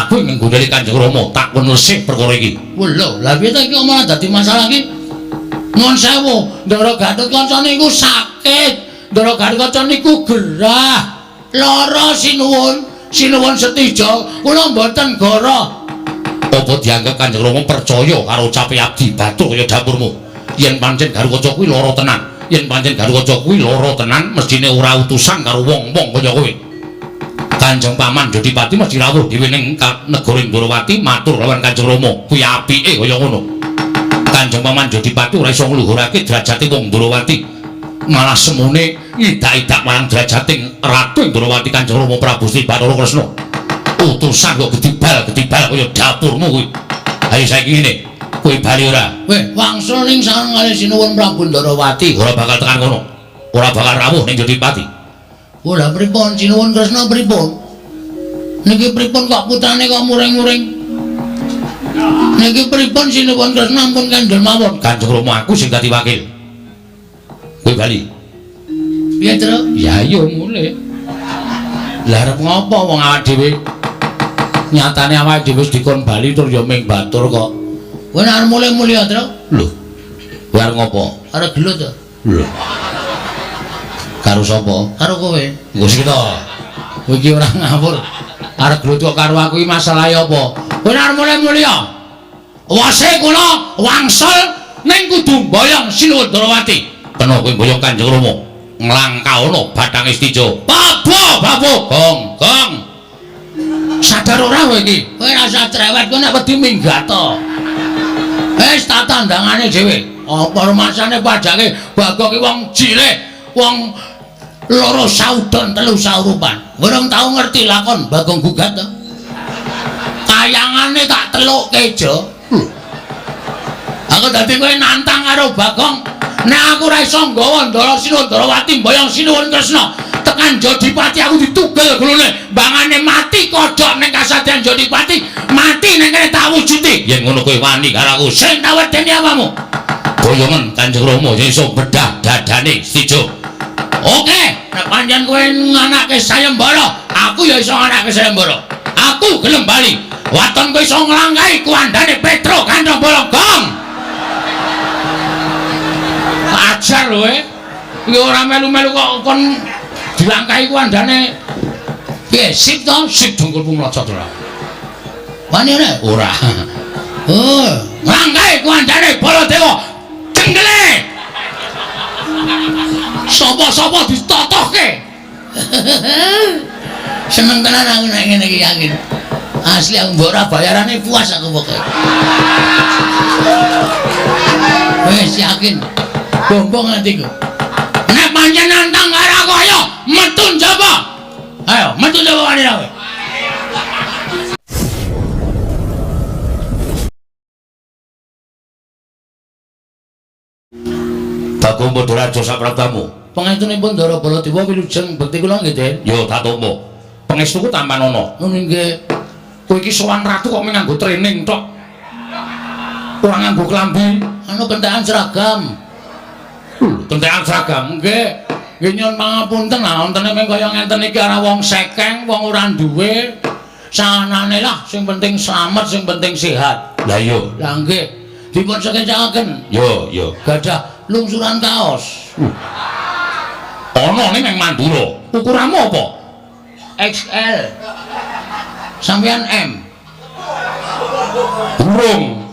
Aku ing nggondheli Kanjeng Rama tak kon resik perkara iki. Lho, lha piye to iki malah dadi masalah iki? Nuwun sewu, Ndara Gatotkaca niku sakit. Ndara Gatotkaca niku gerah. Lara sinuwun, sinuwun Setija, kula mboten goro. Apa dianggep Kanjeng Rama percaya karo ucape abdi batur kaya dapurmu? Yen pancen Garukaca kuwi lara tenan, yen pancen Garukaca kuwi lara tenan, mestine ora utusan karo wong-wong kaya kowe. Kanjeng Paman Jodipati mesti rawuh dhewe ning negara Ndorowati matur lawan Kanjeng Rama, kuwi apike kaya ngono. Kanjeng Paman Jodipati ora iso ngluhurake derajate wong Ndorowati. Malah semune ngidak-idak marang derajating Ratu Ndorowati Kanjeng Rama Prabu Sri Bathara Kresna. Utusan kok gedibal-gedibal kaya dapurmu kuwi. Ayo saiki ngene, kowe bali ora? Weh, wangsul ning sareng kalih sinuwun Prabu Ndorowati. Ora bakal tekan kono. Ora bakal rawuh ning Jodipati. Oh, lah pripun sinuwun Kresna pripun? Niki pripun kok putrane kok muring-muring? Niki pripun sinuwun Kresna ampun kendel mawon. Kanjeng Rama aku sing dadi wakil. Kowe bali. Piye, Tru? Ya ayo mulih. Lah arep ngopo wong awak dhewe? Nyatane awake dhewe wis dikon bali tur ya ming batur kok. Kowe nek arep mulih-mulih ya, Tru? Lho. Kowe arep ngopo? Arep gelut to. Lho. Karo sapa? Karo kowe. Engko sik to. Kowe iki ora ngawur. Arep gelut kok karo aku iki masalahe apa? Kowe nek arep mulih-mulih ya. Wase kula wangsul ning kudu mboyong Sinuwun Ndorowati. Kena kowe mboyong Kanjeng Rama. Nglangkaono Bathang Istija. Babo, babo, gong, gong. Sadar ora kowe iki? Kowe ora usah cerewet, kowe nek wedi minggat to. Wis tak tandangane dhewe. Apa rumasane pajake Bagong ki wong jile, wong loro saudon telu saurupan. Urung tau ngerti lakon Bagong gugat to. Kayangane tak telukke jo. Aku dadi kowe nantang karo Bagong. Nek aku ora iso nggawa Ndara Sinuwun Ndorowati mboyong Sinuwun Kresna tekan Jodipati aku ditugel gulune, mbangane mati kodhok ning kasatriyan Jodipati, mati ning kene tak wujuti. Yen ngono kowe wani karo aku. Sing tak wedeni apamu? Boyongen Kanjeng Rama yen iso bedah dadane Setija. Oke, nek pancen kowe nganake sayembara, aku ya iso nganake sayembara. Aku gelem bali. Waton kowe iso nglangkahi kuwandane Petro Kantong Bolong. Gong. Ajar lho eh. Iki ora melu-melu kok kon dilangkahi kuwandane. Piye sip to? Sip dengkulmu mlocot ora. Wani ora? Ora. Oh, nglangkahi kuwandane Baladewa. Cenggele. Sapa-sapa ditotohke. Seneng tenan aku nek ngene iki yakin. Asli aku mbok ora bayarane puas aku pokoke. Wis yakin. Bombong atiku. Nek pancen nantang karo aku ayo metu njaba. Ayo metu njaba wani kowe. Bagong Padharaja saprabdamu. Pangestunipun Ndara Baladewa wilujeng bekti kula nggih, Den. Yo tak tampa. Pangestuku tampan ana. Ngono nggih. Kowe iki sowan ratu kok mung nganggo training tok. Ora nganggo klambi. Anu kentekan seragam. Kentekan seragam. Nggih. Nggih nyuwun pangapunten lah wontene mung kaya ngenten iki ora wong sekeng, wong ora duwe. Sanane lah sing penting slamet, sing penting sehat. Lah iya. Lah nggih. Dipun sekecaken. Yo yo. Gadah lungsuran kaos. Ana ning nang Mandura. Ukuranmu apa? XL. Sampeyan M. Burung.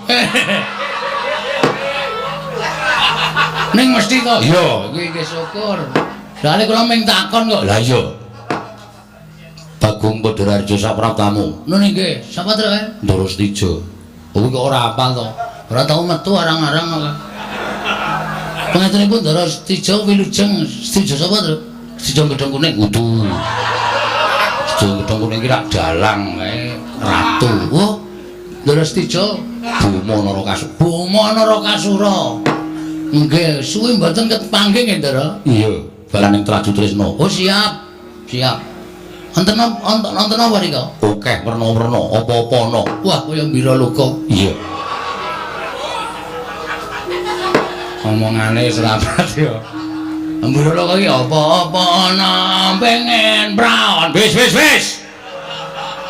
Ning mesti to. Iya, iki iki syukur. Soale kula mung takon kok. Lah iya. Bagong Padharaja saprabdamu. Nun nggih, sapa to kae? Ndara Setija. Kowe kok ora hafal to? Ora tau metu arang-arang kok. Pangestunipun Ndara Setija wilujeng Setija sapa to? Setija Gedhong Kuning. Kudu. Setija Gedhong Kuning iki rak dalang kae ratu. Oh. Ndara Setija Boma Narakasura. Boma Narakasura. Nggih, suwi mboten kepanggih nggih, Ndara. Iya, balan ing Traju Tresna. Oh, siap. Siap. Wonten wonten apa nika? Akeh werna-werna, apa-apa ana. Wah, kaya mbiraloka. Iya. Omongane serapat ya. Mbiraloka iki apa-apa ana pengen praon. Wis wis wis.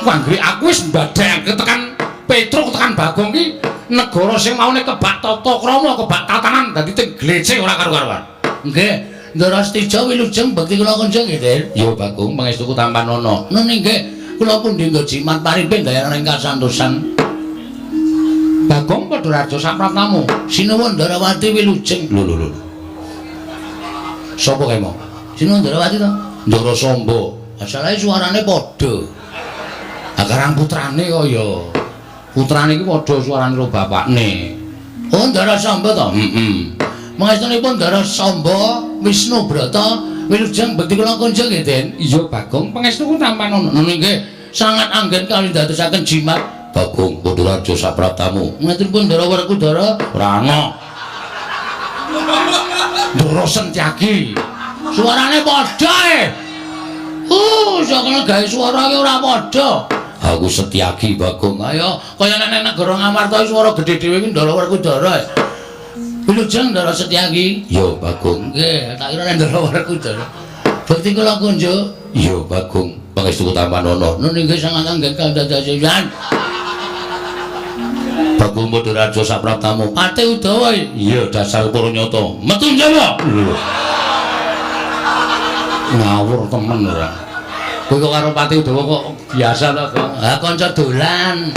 Wah, aku wis mbadhek tekan Petruk tekan Bagong ki negara sing maune kebak tata krama, kebak tatanan dadi teng glecek ora karu-karuan. Nggih, Ndara Setija wilujeng bekti kula kunjung nggih, Den. Ya Bagong, pangestuku tampanana. Nun nggih, kula pundi nggo jimat paripe ndayan ing kasantosan. Bagong padha raja sapraptamu. Sinuwun Ndarawati wilujeng. Lho lho lho. Sapa kae mau? Sinuwun Ndarawati to? Ndara Samba. Asale suarane padha. Ha karang putrane kok ya. Putrane iki padha suarane karo bapakne. Oh, Ndara Samba to? Heeh. Mangestunipun Ndara Samba Wisnu Brata wilujeng bekti kula kunjung nggih, Den. Iya Bagong, pangestuku tampanana. Nun nggih, sangat anggen kali ndadosaken jimat. Bagong padha raja sapraptamu. Mangestunipun Ndara Werkudara ora ana. Ndara Sentyaki. Suarane padha e. Sakene gawe suara iki ora padha. Aku Setyaki Bagong. Ayo, kaya nek nang negara Ngamarta suara gedhe dhewe iki Ndara Werkudara. Wilujeng Ndara Setyaki. Ya Bagong. Nggih, tak kira nek Ndara Werkudara. Bekti kula kunjuk. Ya Bagong, pangestuku tampanana. Nun inggih sangat anggen kandhadasan. Bagong padha raja sapraptamu. Pati Udawa. Iya dasar para nyata. Metu Jawa. Lho. Ngawur temen ora. Kowe kok karo Pati Udawa kok biasa to, Kok? Ha kanca dolan.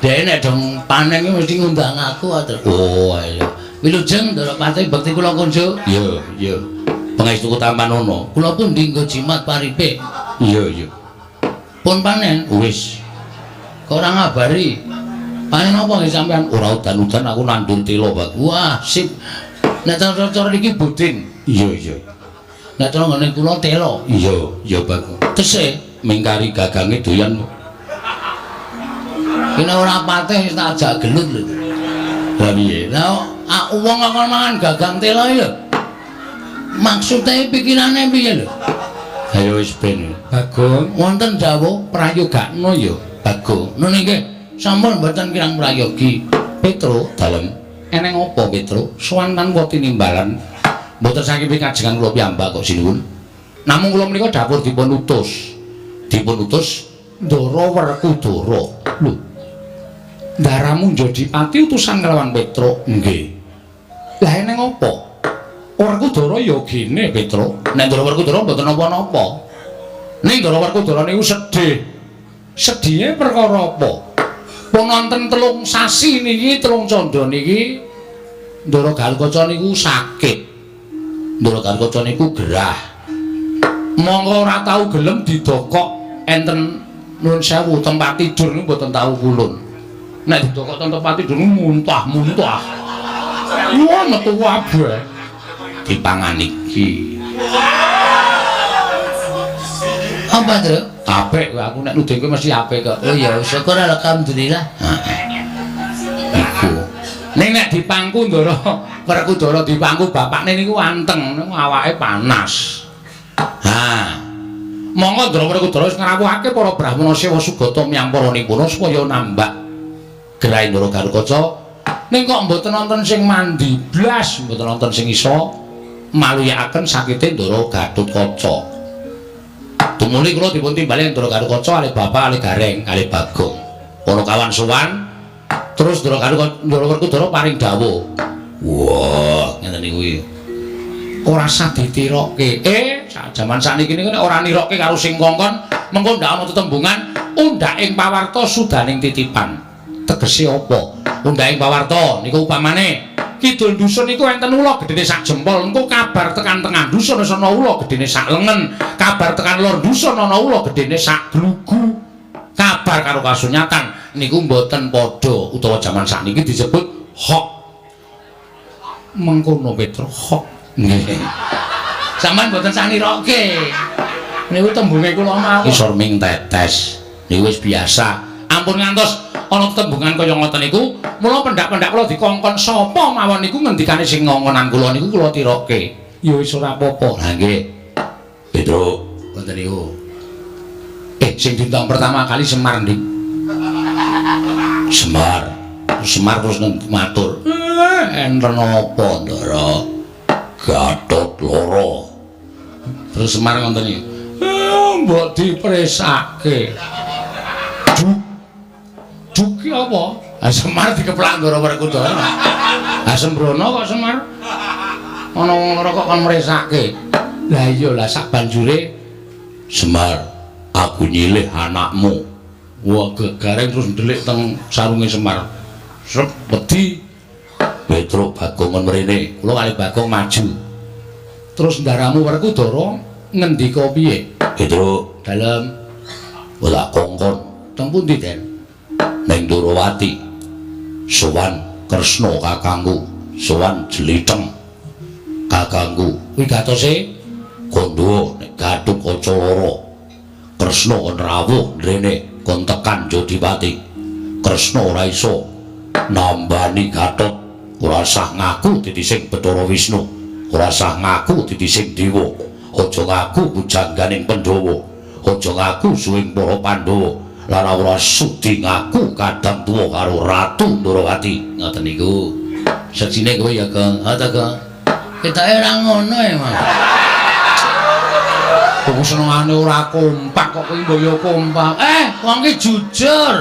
Dhek nek dong panen iki mesti ngundang aku to. Oh, ayo. Wilujeng Ndara Pati bekti kula kunjuk. Iya, iya. Pangestuku tampanana. Kula pundi nggo jimat paripe. Iya, iya. Pun panen. Wis. Kok ora ngabari? Panen apa nggih sampean? Ora udan-udan aku nandur telo, Pak. Wah, sip. Nek cara-cara iki budin. Iya, iya. Nek cara nggone kula telo. Iya, iya, Bagong. Tesih mingkari gagange doyan. Kene ora patih wis tak ajak gelut lho. Lah piye? Lah wong kok mangan gagang telo iki lho. Maksude pikirane piye lho? Ayo wis ben. Bagong, wonten dawuh prayogakno ya, Bagong. Nun nggih, sampun mboten kirang prayogi. Petro dalem. Eneng apa Petro? Sowan tanpa tinimbalan. Mboten saking pikajengan kula piyambak kok sinuwun. Namung kula menika dapur dipun utus. Dipun utus Ndara Werkudara. Lho. Ndaramu Njodipati utusan kelawan Petro. Nggih. Lah eneng apa? Werkudara ya gene Petro. Nek Ndara Werkudara mboten napa-napa. Ning Ndara Werkudara niku sedih. Sedihe perkara apa? Pun wonten 3 sasi niki, 3 candha niki Ndara Garukaca niku sakit. Ndara Garukaca niku gerah. Monggo ora tau gelem didokok enten nuwun sewu tempat tidur niku mboten tau kulun. Nek didokok ten tempat tidur muntah-muntah. Wah metu kabeh. Dipangan iki. Apa, Tru? Apik aku nek nuding kowe mesti apik kok. Oh ya, syukur alhamdulillah. Heeh. Iku. Ning nek dipangku Ndara Werkudara dipangku bapakne niku anteng, niku awake panas. Ha. Monggo Ndara Werkudara wis ngrawuhake para brahmana sewa sugata miyang para nipuna supaya nambak gerahe Ndara Garukaca. Ning kok mboten wonten sing mandi blas, mboten wonten sing iso maluyakaken sakite Ndara Gatotkaca. Tumuli kula dipun timbali Ndara Garukaca kalih bapak kalih Gareng kalih Bagong. Para kawan sowan terus Ndara Garukaca Ndara Werkudara paring dawuh. Wah, ngeten niku iki. Ora sah ditirokke. Jaman sakniki niku nek ora nirokke karo sing kongkon, mengko ndak ana tetembungan undhak ing pawarta sudaning titipan. Tegese apa? Undhak ing pawarta niku upamane kidul dusun niku enten ula gedene sak jempol, engko kabar tekan tengah dusun wis ana ula gedene sak lengen, kabar tekan lor dusun ana ula gedene sak glugu. Kabar karo kasunyatan niku mboten padha utawa jaman sakniki disebut hok. Mengkono Petro hok. Nggih. Sampeyan mboten saniroke. Niku tembunge kula mawon. Isor ming tetes. Niku wis biasa. Ampun ngantos ana tembungan kaya ngoten niku, mula pendak-pendak kula dikongkon sapa mawon niku ngendikane sing ngongonan kula niku kula tiroke. Ya wis ora apa-apa. Lah nggih. Petro, ngoten niku. Sing diundang pertama kali Semar ndik. Semar. Semar terus matur. Enten apa, Ndara? Gatot loro. Terus Semar ngoten iki. Mbok dipresake. Juki apa? Ha Semar dikeplak Ndara Werkudara. Ha sembrono kok Semar. Ana wong loro kok kon mresake. Lah iya lah sak banjure Semar, aku nyilih anakmu. Wah, gegareng terus ndelik teng sarunge Semar. Sep wedi. Petruk Bagong kon mrene. Kula kali Bagong maju. Terus ndaramu Werkudara ngendika piye? Petruk, dalem ora kongkon. Teng pundi, Den? Ning Ndorowati. Sowan Kresna kakangku, sowan Jlitheng kakangku. Kuwi gatose kandha nek Gatotkaca loro. Kresna kon rawuh mrene kon tekan Jodipati. Kresna ora iso nambani Gatot, ora sah ngaku dadi sing Bathara Wisnu, ora sah ngaku dadi sing dewa. Aja ngaku pujangganing Pandhawa, aja ngaku suwing para Pandhawa. Lan ora sudi ngaku kadang tuwa karo Ratu Ndorowati. Ngoten niku. Seksine kowe ya, Gong. Ha ta, Gong? Ketoke ora ngono ya, Mas. Wong senengane ora kompak kok kowe mbok yo kompak. Wong ki jujur.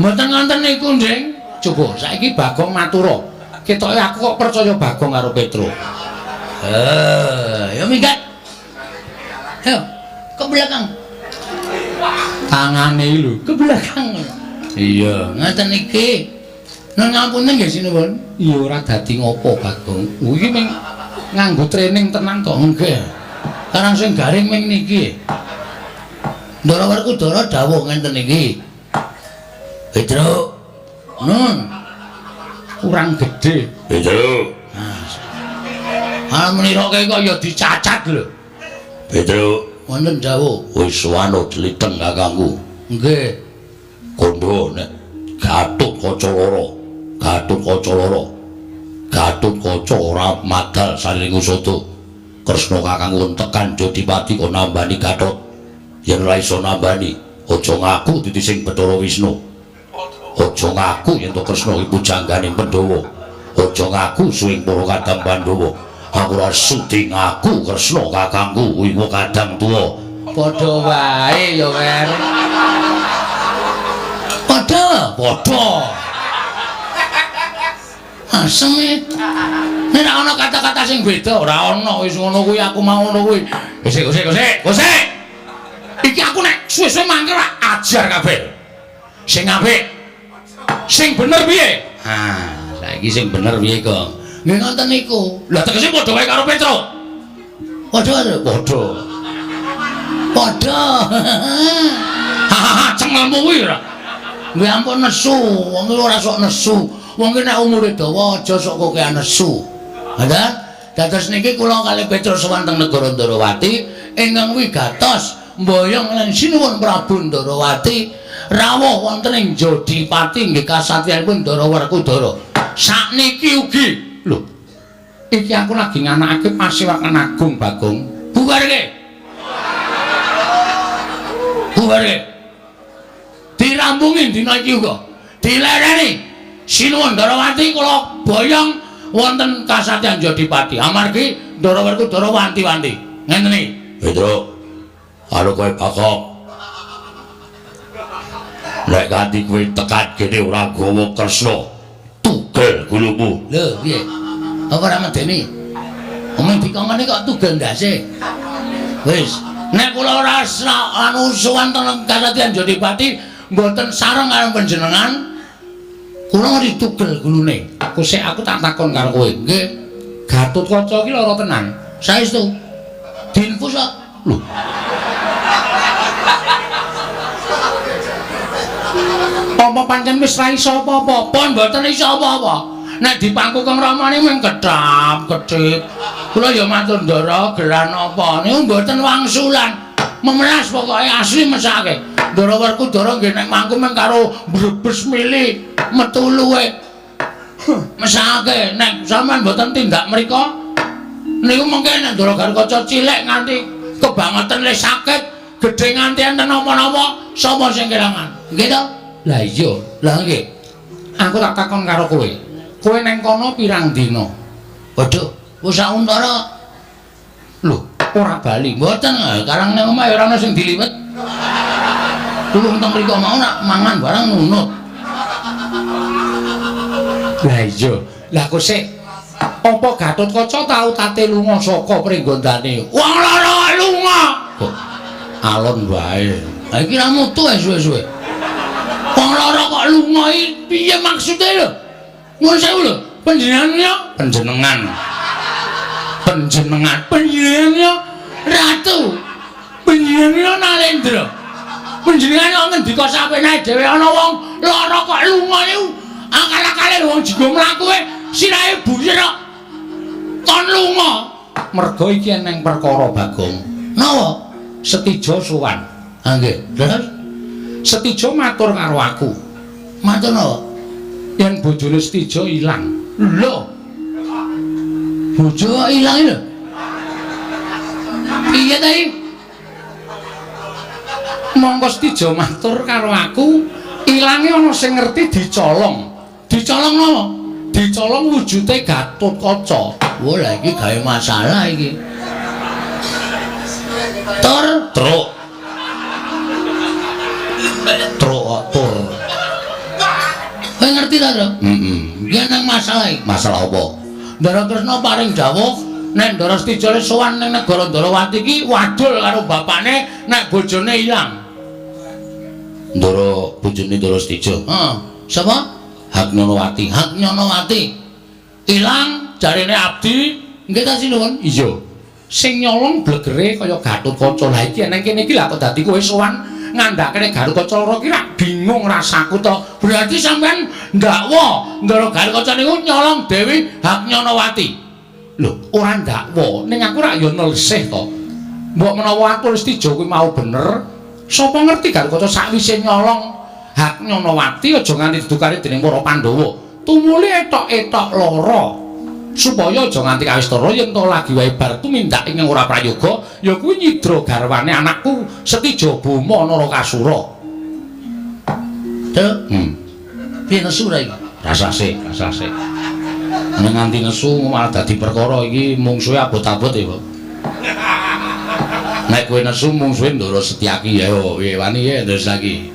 Mboten ngoten niku, Nding. Coba saiki Bagong matura. Ketoke aku kok percaya Bagong karo Petruk. Ya minggat. Ayo, ke belakang. Tangane lho, ke belakang. Iya, ngoten iki. Nun ngapunten nggih sinuwun. Iya ora dadi ngopo Bagong. Iki ming nganggo training tenan to. Nggih. Karang sing garing ming niki. Ndara Werkudara dawuh ngenten iki. Petruk. Nun. Kurang gedhe. Petruk. Ah meniroke kok ya dicacat lho. Petruk. Wonten dawuh. Wis wano jlitheng kakangku. Nggih. Kandha nek Gatotkaca loro, Gatotkaca loro. Gatotkaca ora madal sarining usada. Kresna kakangku tekan Jodipati kok nambani Gatot. Yen ora iso nambani, aja ngaku dadi sing Bathara Wisnu. Aja ngaku yen to Kresna iki pujangganing Pandhawa. Aja ngaku suwing para kadang Pandhawa. Aku ora sudi ngaku Kresna kakangku kuwi kadang tuwa. Padha wae ya, Wer. Padha, padha. Asem e. Nek ora ana kata-kata sing beda, ora ana wis ngono kuwi aku mau ngono kuwi. Wis, wis, wis, wis. Iki aku nek suwe-suwe mangkel ajar kabeh. Sing apik. Sing bener piye? Ha, saiki sing bener piye, Kong? Nggih ngoten niku. Lah tegese padha wae karo Petruk. Padha, padha. Padha. Hahaha, cengelmu kuwi ora. Nggih ampun nesu, wong iki ora sok nesu. Wong iki nek umure dawa aja sok kokean nesu. Ngoten? Dados niki kula kalih Petruk sowan teng negara Ndorowati ingkang wigatos mboyong lan sinuwun Prabu Ndorowati rawuh wonten ing Jodipati nggih kasatriyanipun Ndara Werkudara. Sakniki ugi lho, iki aku lagi nganakake pasewakan agung Bagong. Bubarke. Bubarke. Dirampungi dina iki uga. Dilereni. Sinuwun Ndorowati kula boyong wonten kasatriyan Jodipati. Amargi Ndara Werkudara wanti-wanti. Ngenten iki. Petruk. Karo kowe Bagong. Nek kanthi kowe tekan kene ora gawa Kresna, tugel gulumu. Lho, piye? Apa ora medeni? Omong dikongkone kok tugel ndase. Wis, nek kula ora anu sowan teng kasatriyan Jodipati mboten sareng karo panjenengan, kula ditugel gulune. Aku sik aku tak takon karo kowe. Nggih. Gatotkaca iki lara tenan. Saestu. Diinfus kok. Lho. Apa pancen wis ra iso apa-apa? Pun mboten iso apa-apa. Nek dipangku Kang Ramane mung kedhap-kedhip. Kula ya matur Ndara, geran apa niku mboten wangsulan. Memelas pokoke asli mesake. Ndara Werkudara nggih nek mangku mung karo brebes mili metu luwe. Mesake nek sampean mboten tindak mriko niku mengke nek Ndara Gatotkaca cilik nganti kebangetan le sakit, gedhe nganti enten napa-napa, sapa sing kelangan? Nggih to? Lah iya, lah nggih. Aku tak takon karo kowe. Kowe neng kono pirang dina? Waduh, wis sak untara. Lho, ora bali. Mboten, karang nang omah ya ora ana sing diliwet. Tulung teng mriko mau nak mangan barang nunut. Lah iya, lah kok sik apa Gatotkaca tau tate lunga saka pringgondane? Wong loro lunga. Kok alon wae. Lah iki ra mutu ae suwe-suwe. Wong loro kok lunga iki piye maksude lho? Nuwun sewu lho, panjenengan panjenengan. Panjenengan, panjenengan ratu. Panjenengan Nalendra. Panjenengan kok ngendika sapenake dhewe ana wong loro kok lunga niku akal-akale wong jigo mlaku e sirahe buyer kok kon lunga. Mergo iki eneng perkara Bagong. Napa? Setija sowan. Ha nggih. Terus Setija matur karo aku. Matur napa? Yen bojone Setija ilang. Lho. Bojo kok ilang lho. Piye ta iki? Mongko Setija matur karo aku, ilange ana sing ngerti dicolong. Dicolong napa? Dicolong wujude Gatotkaca. Wah, lah iki gawe masalah iki. Tur, truk. Truk kok tur. Kowe ngerti ta, Tru? Heeh. Iki nang masalah iki. Masalah apa? Ndara Kresna paring dawuh nek Ndara Setija le sowan ning negara Ndarawati iki wadul karo bapakne nek bojone ilang. Ndara bojone Ndara Setija. Heeh. Sapa? Haknyonowati. Haknyonowati. Ilang jarene abdi, nggih ta sinuwun? Iya. Sing nyolong blegere kaya Gatotkaca. Lah iki eneng kene iki lha kok dadi kowe sowan ngandhakene Gatotkaca ora ki rak bingung rasaku to. Berarti sampean ndakwa Ndara Gatotkaca niku nyolong Dewi Haknyonowati. Lho, ora ndakwa, ning aku rak ya nelsih to. Mbok menawa aku Setija kuwi mau bener, sapa ngerti Gatotkaca sakwise nyolong Haknyonowati aja nganti didukani dening para Pandhawa. Tumuli etok-etok lara. Supaya aja nganti kawistara yen to lagi wae bar tumindak ing ora prayoga, ya kuwi nyidra garwane anakku Setija Boma Narakasura. Truk. Piye nesu ra iki? Rasase, rasase. Nek nganti nesu malah dadi perkara iki mungsuhe abot-abot ya, Pak. Nek kowe nesu mungsuhe Ndara Setyaki ya, piye wani ya Ndara Setyaki.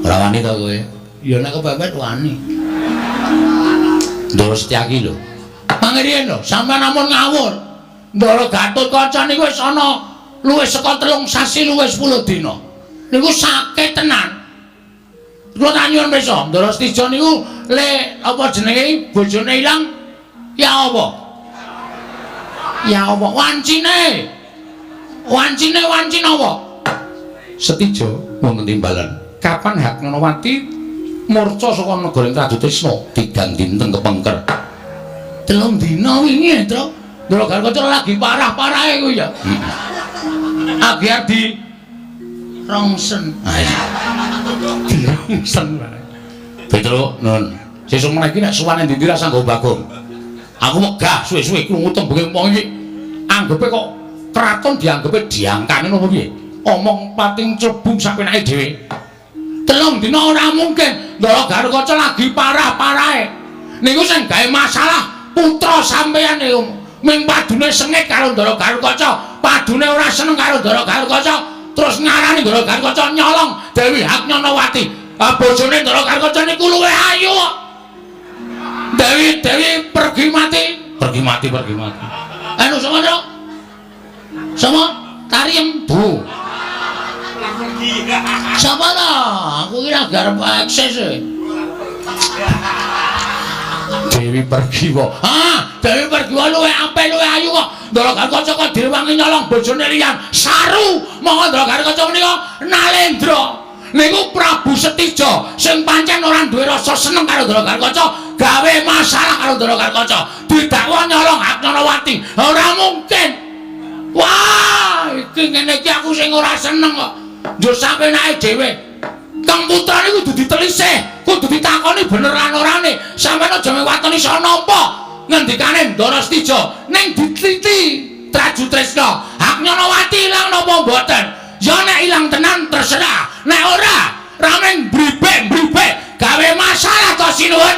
Ora wani to kowe? Ya nek kepepet wani. Ndara Setyaki lho. Pangriyen lho, sampean ampun ngawur. Ndara Gatotkaca niku wis ana luwih saka 3 sasi luwih 10 dina. Niku sakit tenan. Kula tak nyuwun pirsa, Ndara Setija niku le apa jenenge bojone ilang ya apa? Ya apa wancine? Wancine wanci napa? Setija wonten timbalan. Kapan Haknyonowati murca saka negara Trajutrisna tigang dinten kepengker? 3 dina wingi, Tru. Ndara Gatotkaca lagi parah-parahe kuwi ya. Agi di rongsen. Dirongsen wae. Petro, nun. Sesuk meneh iki nek suwane ndi-ndi ra sanggo Bagong. Aku megah suwe-suwe krungu tembunge wong iki. Anggepe kok kraton dianggepe diangkane napa piye? Omong pating clebung sapenake dhewe. 3 dina ora mungkin. Ndara Gatotkaca lagi parah-parahe. Niku sing gawe masalah putra sampeyan niku. Ming padune sengit karo Ndara Gatotkaca, padune ora seneng karo Ndara Gatotkaca, terus ngarani Ndara Gatotkaca nyolong Dewi Haknyonowati. Ah bojone Ndara Gatotkaca niku luwih ayu kok. Dewi Dewi pergi mati, pergi mati, pergi mati. Anu sapa, Truk? Sapa? Tariem Bu. Sapa ta? Aku ki ra garep akses e. Dewi Pergiwa. Ah, Dewi Pergiwa luwih apik luwih ayu kok. Ndara Gatotkaca kok direwangi nyolong bojone liyan. Saru monggo Ndara Gatotkaca menika Nalendra. Niku Prabu Setija sing pancen ora duwe rasa seneng karo Ndara Gatotkaca, gawe masalah karo Ndara Gatotkaca. Didakwa nyolong Haknyonowati. Ora mungkin. Wah, iki ngene iki aku sing ora seneng kok. Njur sapenake dhewe. Kang putra niku kudu ditelisih, kudu ditakoni bener lan orane. Sampeyan aja mewatoni iso nampa ngendikane Ndara Setija ning diteliti Trajutrisna. Haknyonowati ilang napa mboten? Ya nek ilang tenan terserah, nek ora rameng bribek-bribek gawe masalah to sinuwun.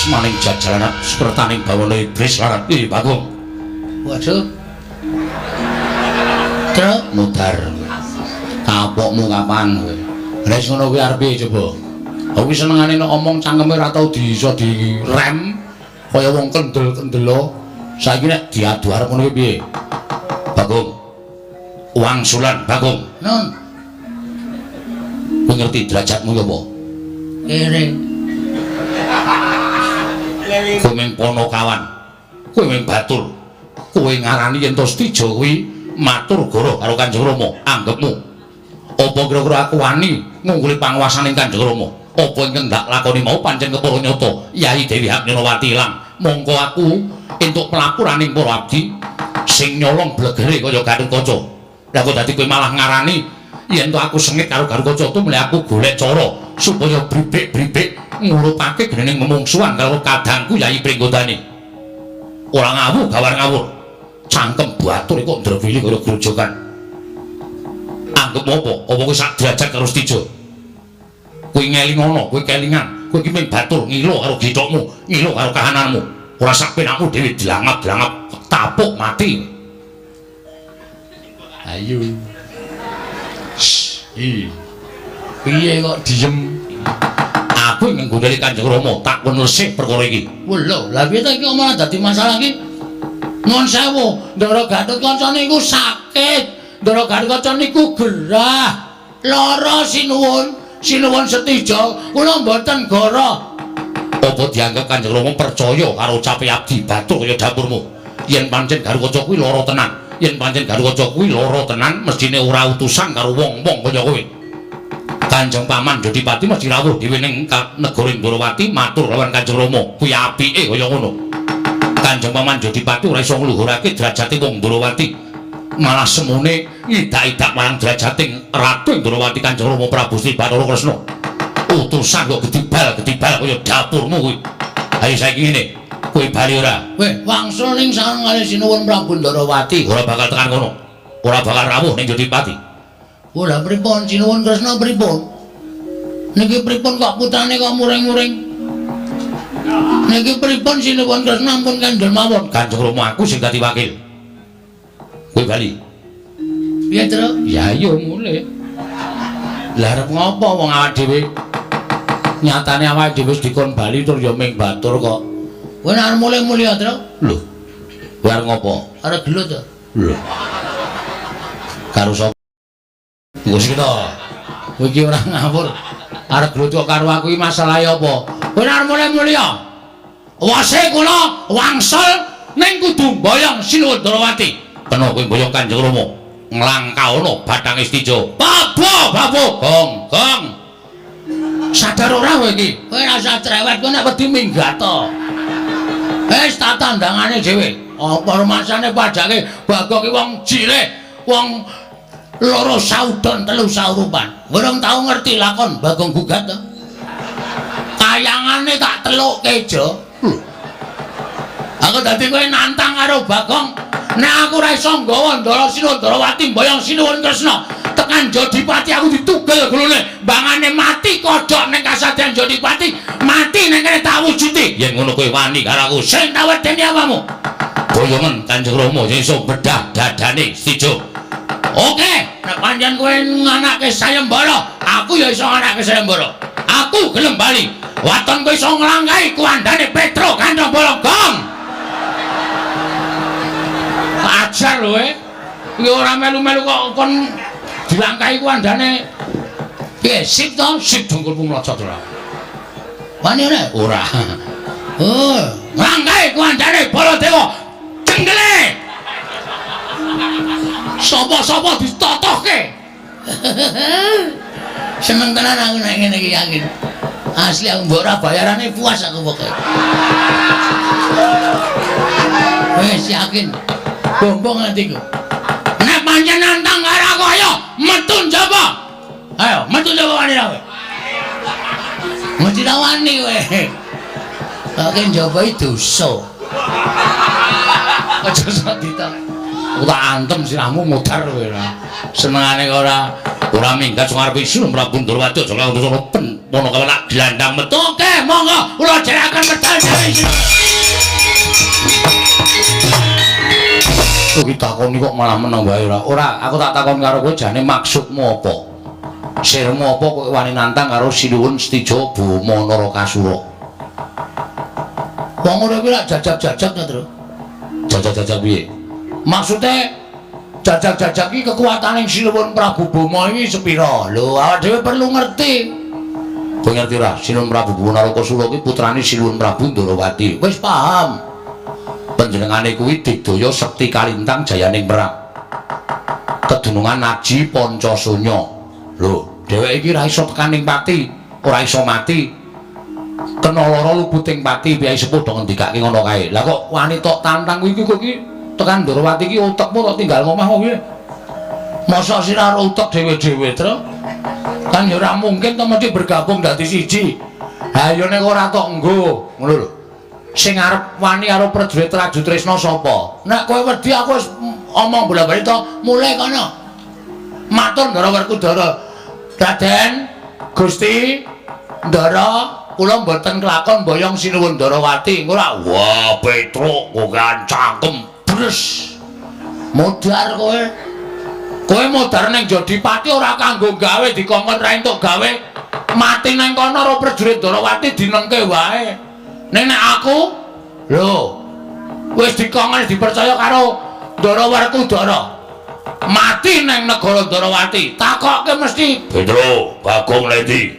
Asmaning jajalan sekertaning bawana iblis larat. Ih, Bagong. Waduh. Truk mudar. Kapokmu kapan kowe? Wis ngono kuwi arep piye coba? Aku senengane nek omong cangkeme ora tau iso direm kaya wong kendel-kendelo. Saiki nek diadu arep ngono kuwi piye? Bagong. Wangsulan Bagong. Nun. Kowe ngerti derajatmu ki apa? Kere. Kowe mung ponokawan. Kowe mung batur. Kowe ngarani yen to Setija kuwi matur goro karo Kanjeng Rama, anggepmu. Apa kira-kira aku wani ngungguli panguwasaning Kanjeng Rama? Apa ingkang ndak lakoni mau pancen kepara nyata Yai Dewi Haknyanawati ilang. Mongko aku entuk pelapuraning para abdi sing nyolong blegere kaya Gatotkaca. Lah kok dadi kowe malah ngarani yen to aku sengit karo Gatotkaca tumle aku golek cara supaya bribik-bribik ngurupake gening memungsuhan karo kadangku Yai Pringgodani. Ora ngawur gawar ngawur. Cangkem batur kok ndrewili kaya grojogan. Anggep apa? Apa kowe sak derajat karo Setija? Kowe ngelingono, kowe kelingan, kowe iki mung batur ngilo karo githokmu, ngilo karo kahananmu. Ora sak penakmu dhewe dilangap-dilangap tapuk mati. Ayo. Shh. Piye kok diem? Aku ingin nggondheli Kanjeng Rama tak kon resik perkara iki. Lho, lha piye to iki malah dadi masalah iki? Nuwun sewu, Ndara Gatotkaca niku sakit. Ndara Gatotkaca niku gerah. Lara sinuwun, sinuwun Setija, kula mboten goro. Apa dianggep Kanjeng Rama percaya karo ucape abdi batur kaya dapurmu? Yen pancen Gatotkaca kuwi lara tenan, yen pancen Gatotkaca kuwi lara tenan, mestine ora utusan karo wong-wong kaya kowe. Kanjeng Paman Jodipati mesti rawuh dhewe ning negara Ndorowati matur lawan Kanjeng Rama, kuwi apike kaya ngono. Kanjeng Paman Jodipati ora iso ngluhurake derajate wong Ndorowati. Malah semune ngidak-idak marang derajating Ratu Ndorowati Kanjeng Rama Prabu Sri Bathara Kresna. Utusan kok gedibal-gedibal kaya dapurmu kuwi. Ayo saiki ngene, kowe bali ora? Weh, wangsul ning sareng kalih sinuwun Prabu Ndorowati. Ora bakal tekan kono. Ora bakal rawuh ning Jodipati. Oh, lha pripun sinuwun Kresna pripun? Niki pripun kok putrane kok muring-muring? Niki pripun sinuwun Kresna ampun kendel mawon. Kanjeng Rama aku sing dadi wakil. Kowe bali. Piye, Truk? Ya ayo mulih. Lah arep ngopo wong awak dhewe? Nyatane awake dhewe wis dikon bali tur ya ming batur kok. Kowe nek arep mulih-mulih ya, Truk? Lho. Kowe arep ngopo? Arep gelut to. Lho. Karo sapa? Wis to. Kowe iki ora ngawur. Arep gelut kok karo aku iki masalahe apa? Kowe nek arep mulih-mulih ya. Wase kula wangsul ning kudu mboyong Sinuwun Ndorowati. Kena kowe mboyong Kanjeng Rama. Nglangkaono bathange Setija. Babo, babo, gong, gong. Sadar ora kowe iki? Kowe ora usah cerewet, kowe nek wedi minggat to. Wis tak tandangane dhewe. Apa rumasane padake Bagong ki wong jile, wong loro saudon telu saurupan. Urung tau ngerti lakon Bagong gugat to. Kayangane tak telukke, Jo. Aku dadi kowe nantang karo Bagong. Nek aku ora iso nggawa Ndara Sinuwun Ndorowati mboyong Sinuwun Kresna tekan Jodipati aku ditugel gulune, bangane mati kodhok ning kasadean Jodipati, mati ning kene tak wujuti. Yen ngono kowe wani karo aku, sing tak wedeni apamu? Boyongen Kanjeng Rama sing iso bedah dadane Setija. Oke, nek pancen kowe nganake sayembara, aku ya iso nganake sayembara. Aku gelem bali. Waton kowe iso nglangkahi kuandane Petro Kantong Bolong. Gong. Ajar lho kowe. Iki ora melu-melu kok kon dilangkahi kuandane. Piye sip to? Sip dengkulmu mlocot ora. Wani ora? Ora. Oh, nglangkahi kuandane Baladewa. Cenggele. Sapa-sapa ditotohke. Seneng tenan aku nek ngene iki yakin. Asli aku mbok ora bayarane puas aku pokoke. Wis yakin. Bombong atiku. Nek pancen nantang karo aku ayo metu njaba. Ayo metu njaba wani ra kowe. Mesti ra wani kowe. Kok njaba iki dosa. Aja sok ditok. Aku tak antem sirahmu modar kowe ora. Senengane ora ora minggat sing arep isin Prabu Ndorowati aja karo pen Ponokawan gelandang metu. Oke, monggo kula jeraken medal dewi. Kuwi takoni kok malah meneng wae ora. Ora, aku tak takon karo kowe jane maksudmu apa? Sirmu apa kowe wani nantang karo Sinuwun Setija Boma Narakasura? Wong ngono kuwi lak jajak-jajak ta, Tru? Jajak-jajak piye? Maksude jajak-jajak iki kekuatane Sinuwun Prabu Boma iki sepira? Lho, awak dhewe perlu ngerti. Kowe ngerti ora? Sinuwun Prabu Boma Narakasura kuwi putrane Sinuwun Prabu Ndorowati. Wis paham. Panjenengane kuwi digdaya sekti kalintang jayaning perang. Kedunungan aji Pancasunya. Lho, dheweke iki ora iso tekaning pati, ora iso mati. Kena lara luputing pati, piyai sepuh do ngendikake ngono kae. Lah kok wani tok tantang kuwi iki kok iki tekan Ndorowati iki utekmu tok tinggal ngomah kok piye? Mosok sira ora utek dhewe-dhewe, Tru? Kan ya ora mungkin to mesti bergabung dadi siji. Ha ya nek ora tok nggo, ngono lho. Sing arep wani karo prajurit Trajutresna sapa? Nek kowe wedi aku wis omong bola-bali to, mulih kono. Matur Ndara Werkudara. Raden Gusti Ndara, kula mboten kelakon mboyong Sinuwun Ndarawati. Ora, wah Petruk kokan cangkem bres. Modar kowe. Kowe modar ning Jodipati ora kanggo gawe dikongkon ra entuk gawe. Mati nang kono karo prajurit Ndarawati dinengke wae. Nek aku lho wis dikongkon dipercaya karo Ndara Werkudara. Mati nang negara Ndarawati, takokke mesti Petro, Bagong Ledi.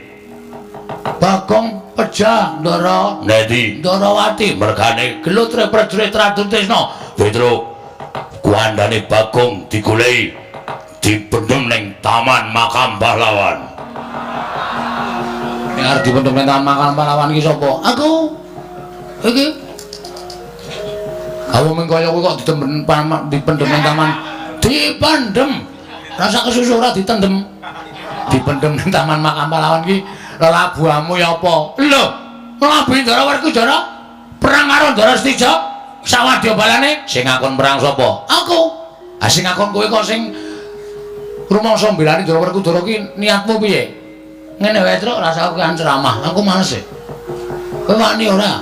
Bagong pejah Ndara Ledi. Ndarawati mergane gelut prajurit Trajutresna. Petro, kuandane Bagong digoleki dipendhem ning Taman Makam Pahlawan. Nek arep dipendhem ning Taman Makam Pahlawan iki sapa? Aku. Iki kamu mung kaya kowe kok dipendhem ning taman, dipendhem rasa kesusu ora ditendhem, dipendhem ning Taman Makam Pahlawan iki lelabuhamu ya apa? Lho, nglabuhi Ndara Werkudara perang karo Ndara Setija sawadya balane. Sing ngakon perang sapa? Aku. Ah sing ngakon kowe kok sing rumangsa mbelani Ndara Werkudara ki niatmu piye? Ngene wae, Truk, rasa aku kan ceramah, aku males e. Kowe wani ora?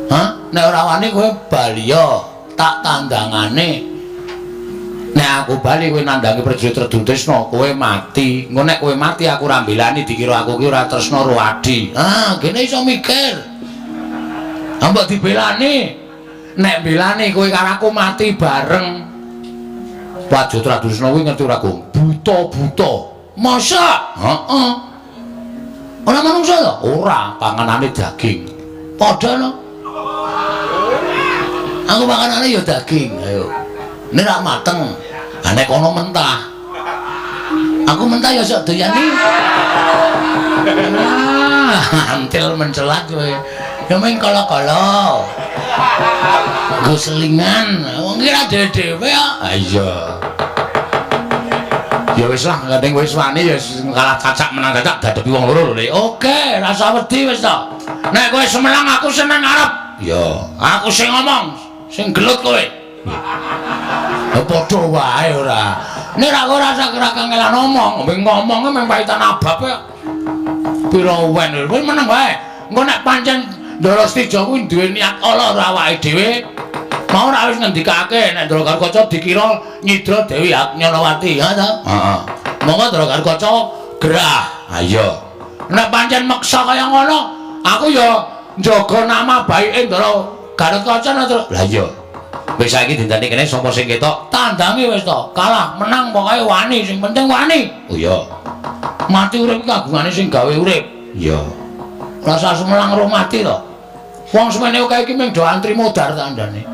Hah? Nek ora wani kowe bali ya, tak tandangane. Nek aku bali kowe nandangi prajurit Trajutresna, kowe mati. Engko nek kowe mati aku ora mbelani, dikira aku ki ora tresna karo adi. Ah, kene iso mikir. Ah mbok dibelani. Nek mbelani kowe karo aku mati bareng. Prajurit Trajutresna kuwi ngerti ora, Gong? Buta-buta. Masa? Heeh. Ora manungsa to? Ora, panganane daging. Padha no. Aku makanane ya daging, ayo. Nek ra mateng, ha nek kono mentah. Aku mentah ya sok doyani. Ah, antil mencelat kowe. Ya mung kala-kala. Nggo selingan, wong iki ra dhewe-dhewe kok. Ha iya. Ya wis lah, gandeng wis wani ya kalah cacak menang cacak dadepi wong loro lho. Oke, rasa wedi wis to. Nek kowe semelang aku seneng arep. Ya, aku sing ngomong, sing gelut kowe. Ya padha wae ora. Nek ra kowe rasa kangelan ngomong, ngomong mung paitan abab kok. Pira wen kowe meneng wae. Engko nek pancen Ndara Setija kuwi duwe niat ala ora awake dhewe, mau ora wis ngendikake nek Ndara Garukaca dikira nyidra Dewi Nyanawati, ha ta? Heeh. Monggo Ndara Garukaca gerah. Ha iya. Nek pancen meksa kaya ngono, aku ya njaga nama baike Ndara Garukaca to. Lah iya. Wis saiki dinteni kene sapa sing ketok? Tandangi wis to. Kalah menang pokoke wani, sing penting wani. Oh iya. Mati urip kagungane sing gawe urip. Iya. Rasa sumelang ro mati to. Wong semene akeh iki mung do antri modar tandane.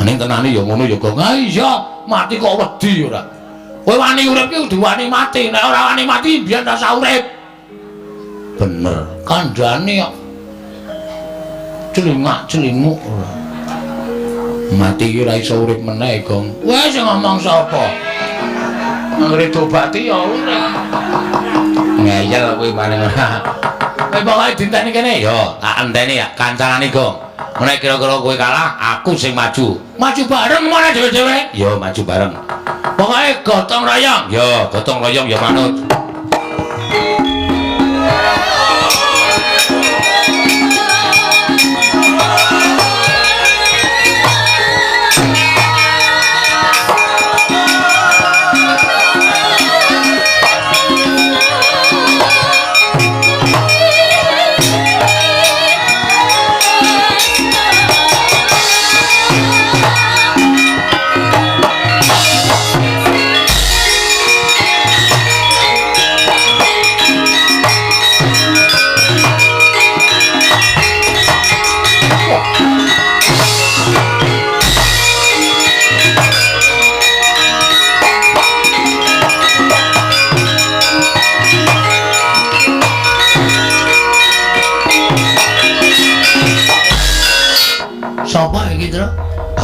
Ning tenane ya ngono ya, Gong. Ha iya, mati kok wedi ora. Kowe wani urip ki kudu wani mati. Nek ora wani mati biyen rasa urip. Bener. Kandhane kok. Celingak-celinguk ora. Mati ki ora iso urip meneh, Gong. Wes sing ngomong sapa? Anggere dobati ya urip. Ngeyel kowe paling ora. Kowe pokoke dinteni kene. Ya, tak enteni ya kancanane, Gong. Nek kira-kira kowe kalah, aku sing maju. Maju bareng mana dhewe-dhewe? Ya, maju bareng. Pokoke gotong royong. Ya, gotong royong ya manut.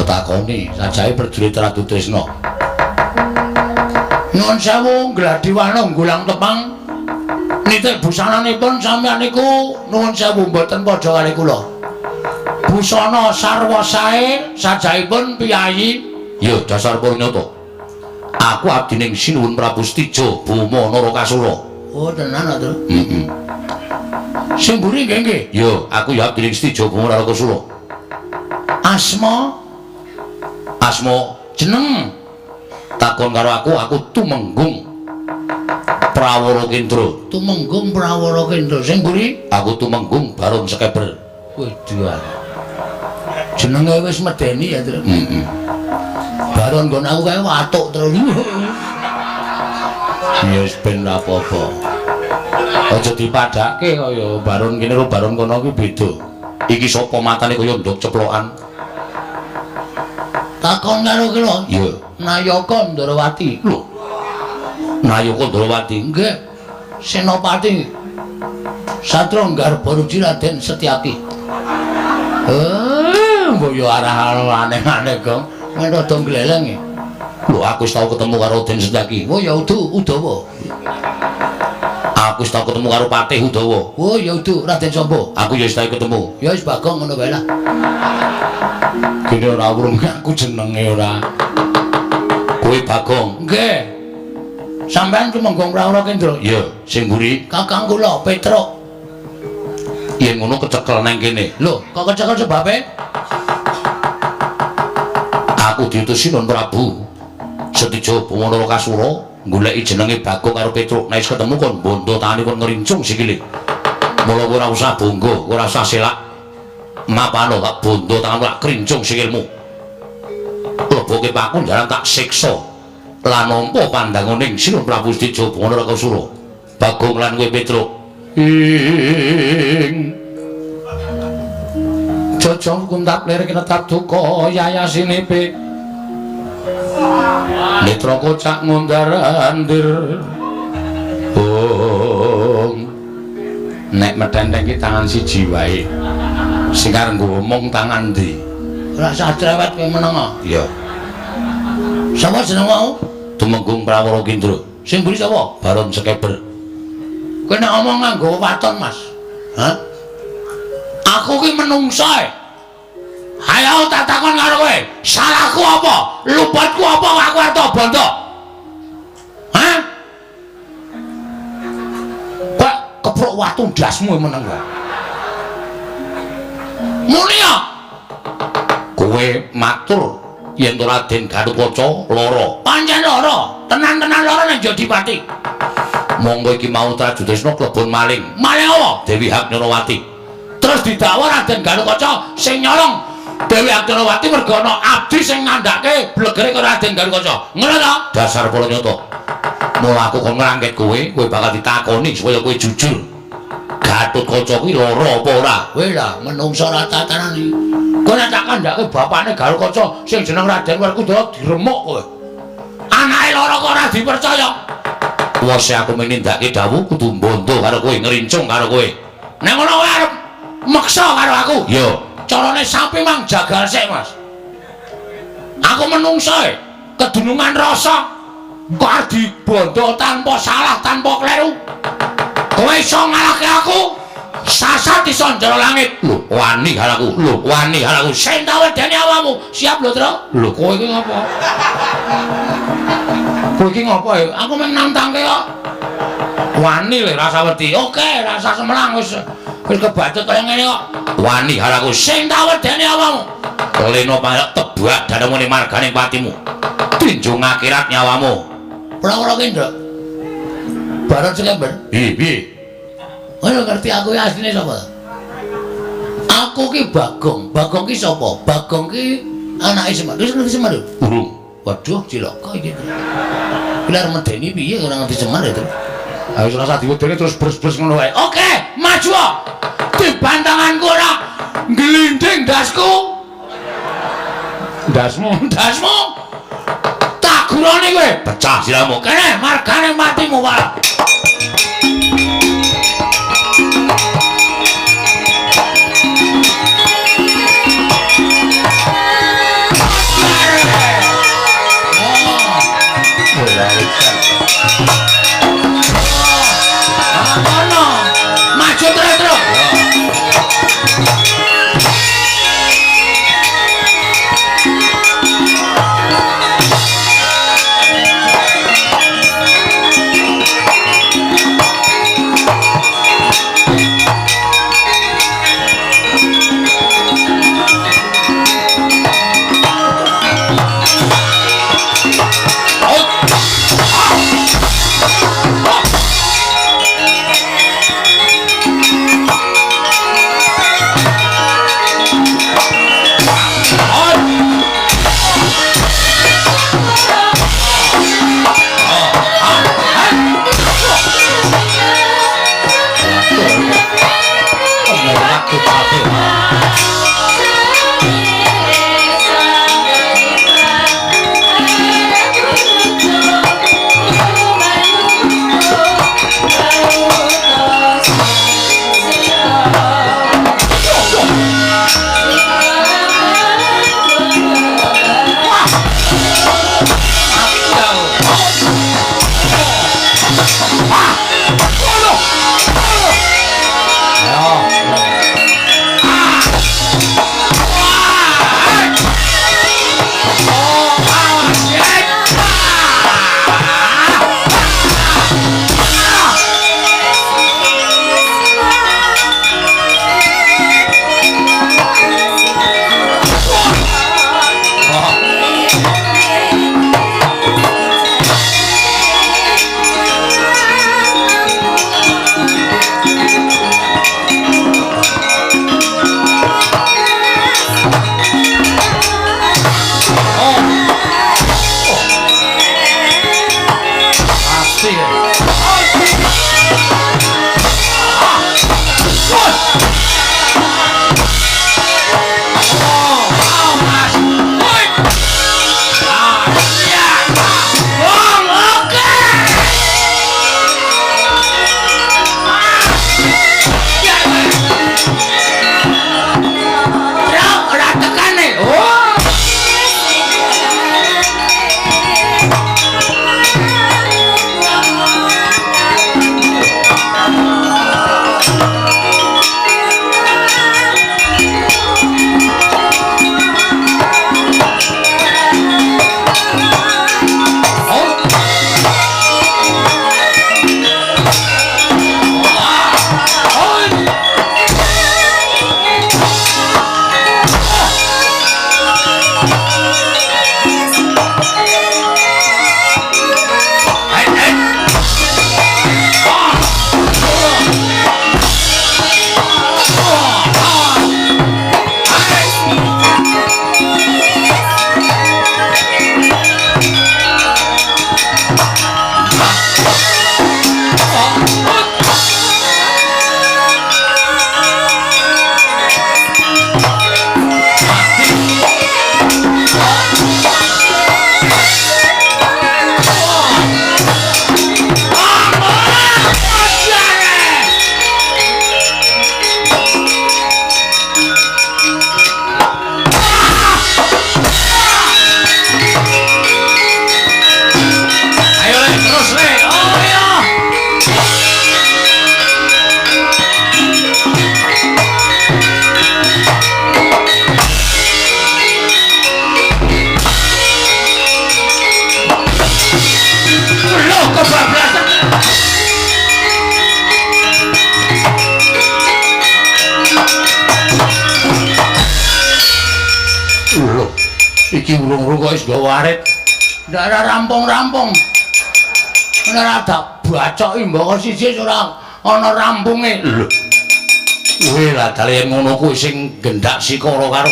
Takoni sajahe prajurit Ratu Tresna. Nuwun sewu Gladiwana nggulang tepang. Nitik busananipun sampeyan niku nuwun sewu mboten padha kali kula. Busana sarwa sae sajahipun piyayi. Ya dasar purnyata. Aku abdining Sinuwun Prabu Setija Boma Narakasura. Oh tenan ta, Tru? Heeh. Sing mburi nggih nggih. Ya, aku ya abdining Setija Boma Narakasura. Asma Asma jeneng takon karo aku, aku Tumenggung Prawara Kendra. Tumenggung Prawara Kendra. Sing mburi aku Tumenggung Baron Sekeber. Waduh. Jenenge wis medeni ya, Tru. Heeh. Baron nggon aku kae watuk terus. Ya wis ben ora apa-apa. Aja dipadhake kaya Baron kene karo Baron kono kuwi beda. Iki sapa matane kaya ndok ceplokan? Takon karo kula. Iya. Nayaka Ndrawati. Lho. Nayaka Ndrawati. Nggih. Senopati Satra Garbaruji Raden Setyaki. Mbok yo arah aneh-aneh, Gong. Men rada gleleng. Lho, aku wis tau ketemu karo Raden Setyaki. Oh ya udu Udawa. Aku wis tau ketemu karo Patih Udawa. Oh ya udu Raden Samba. Aku ya wis tau ketemu. Ya wis Bagong ngono wae lah. Kene ora urung aku jenenge ora. Kowe Bagong. Nggih. Sampeyan Tumenggung Prawara Kendra. Iya, sing mburi kakang kula Petruk. Yen ngono kecekel nang kene. Lho, kok kecekel sebabe? Aku diutus Sinuwun Prabu Setija Boma Narakasura goleki jenenge Bagong karo Petruk. Nek wis ketemu kon bondo tangane kon ngrincung sikile. Mula kowe ora usah bangga, ora usah selak. Mapano tak bondo tangan tak krincung sikilmu. Leboke paku jaran tak siksa. Lan nampa pandanganing Sinuwun Prabu Setija Boma Narakasura. Bagong lan kowe Petruk. Ing Jojong kuntap lir kinetap duka yayasinipe. Netra kocak ngundar andir. Ong. Nek metenteng ki tangan siji wae. Sing arep ngomong tangan ndi? Ora usah cerewet kowe meneng. Iya. Sapa jeneng wau? Tumenggung Prawara Kendra. Sing mburi sapa? Baron Sekeber. Kowe nek omong nganggo waton, Mas. Hah? Aku ki menungso e. Ayo tak takon karo kowe. Salahku apa? Luputku apa aku arep bondo? Hah? Kok keprok watu ndasmu meneng wae. Muni ya. Kowe matur yen to Raden Gatotkaca lara. Pancen lara, tenan-tenan lara nang Jodipati. Monggo iki mau Trajutresna klebon maling. Maling apa? Dewi Haknyarawati. Terus didakwa Raden Gatotkaca sing nyolong Dewi Haknyarawati mergo ana abdi sing ngandhake blegere karo Raden Gatotkaca. Ngono ta? Dasar pala nyata. Mula aku kon ngrangket kowe, kowe bakal ditakoni supaya kowe jujur. Gatotkaca kuwi lara apa ora? Kowe lah menungso ora tatanan iki. Kowe nek tak kandhake bapakne Gatotkaca sing jeneng Raden Werkudara diremuk kowe. Anake lara kok ora dipercaya. Wose aku menindakake dawuh kudu mbondo karo kowe, ngrincung karo kowe. Nek ngono kowe arep meksa karo aku. Iya. Carane sapi mang jagal sik, Mas. Aku menungso e, kedunungan rasa kok arep dibondo tanpa salah, tanpa kleru. Kowe iso ngalahke aku, sasat iso njero langit. Lho, wani karo aku. Lho, wani karo aku. Sing tak wedeni awakmu. Siap lho, Tru. Lho, kowe iki ngopo? Kowe iki ngopo ya? Aku mung nantangke kok. Wani lho rasa wedi. Oke, rasa semelang wis wis kebacut kaya ngene kok. Wani karo aku. Sing tak wedeni awakmu. Leno payok tebak dadamu ning marganing patimu. Tinjung akhirat nyawamu. Ora-ora ki, Nduk. Baron Sekember. Piye, piye? Ora ngerti aku asline sapa. Aku ki Bagong. Bagong ki sapa? Bagong ki anake Semar. Wis ngerti Semar? Urung. Waduh, cilaka iki. Iki arep medeni piye ora ngerti Semar ya, Tru. Ayo ora usah diwedeni terus bres-bres ngono wae. Oke, maju. Dibantanganku ora glinding ndasku. Ndasmu, ndasmu. Tak gurane kowe. Pecah siramu. Kene margane matimu, Pak. Iki urung-urung kok wis nggawa arit. Ndak ora rampung-rampung. Ora tak bacoki mbaka siji ora ana rampunge. Lho. Kowe lah dale ngono kuwi sing gendak sikara karo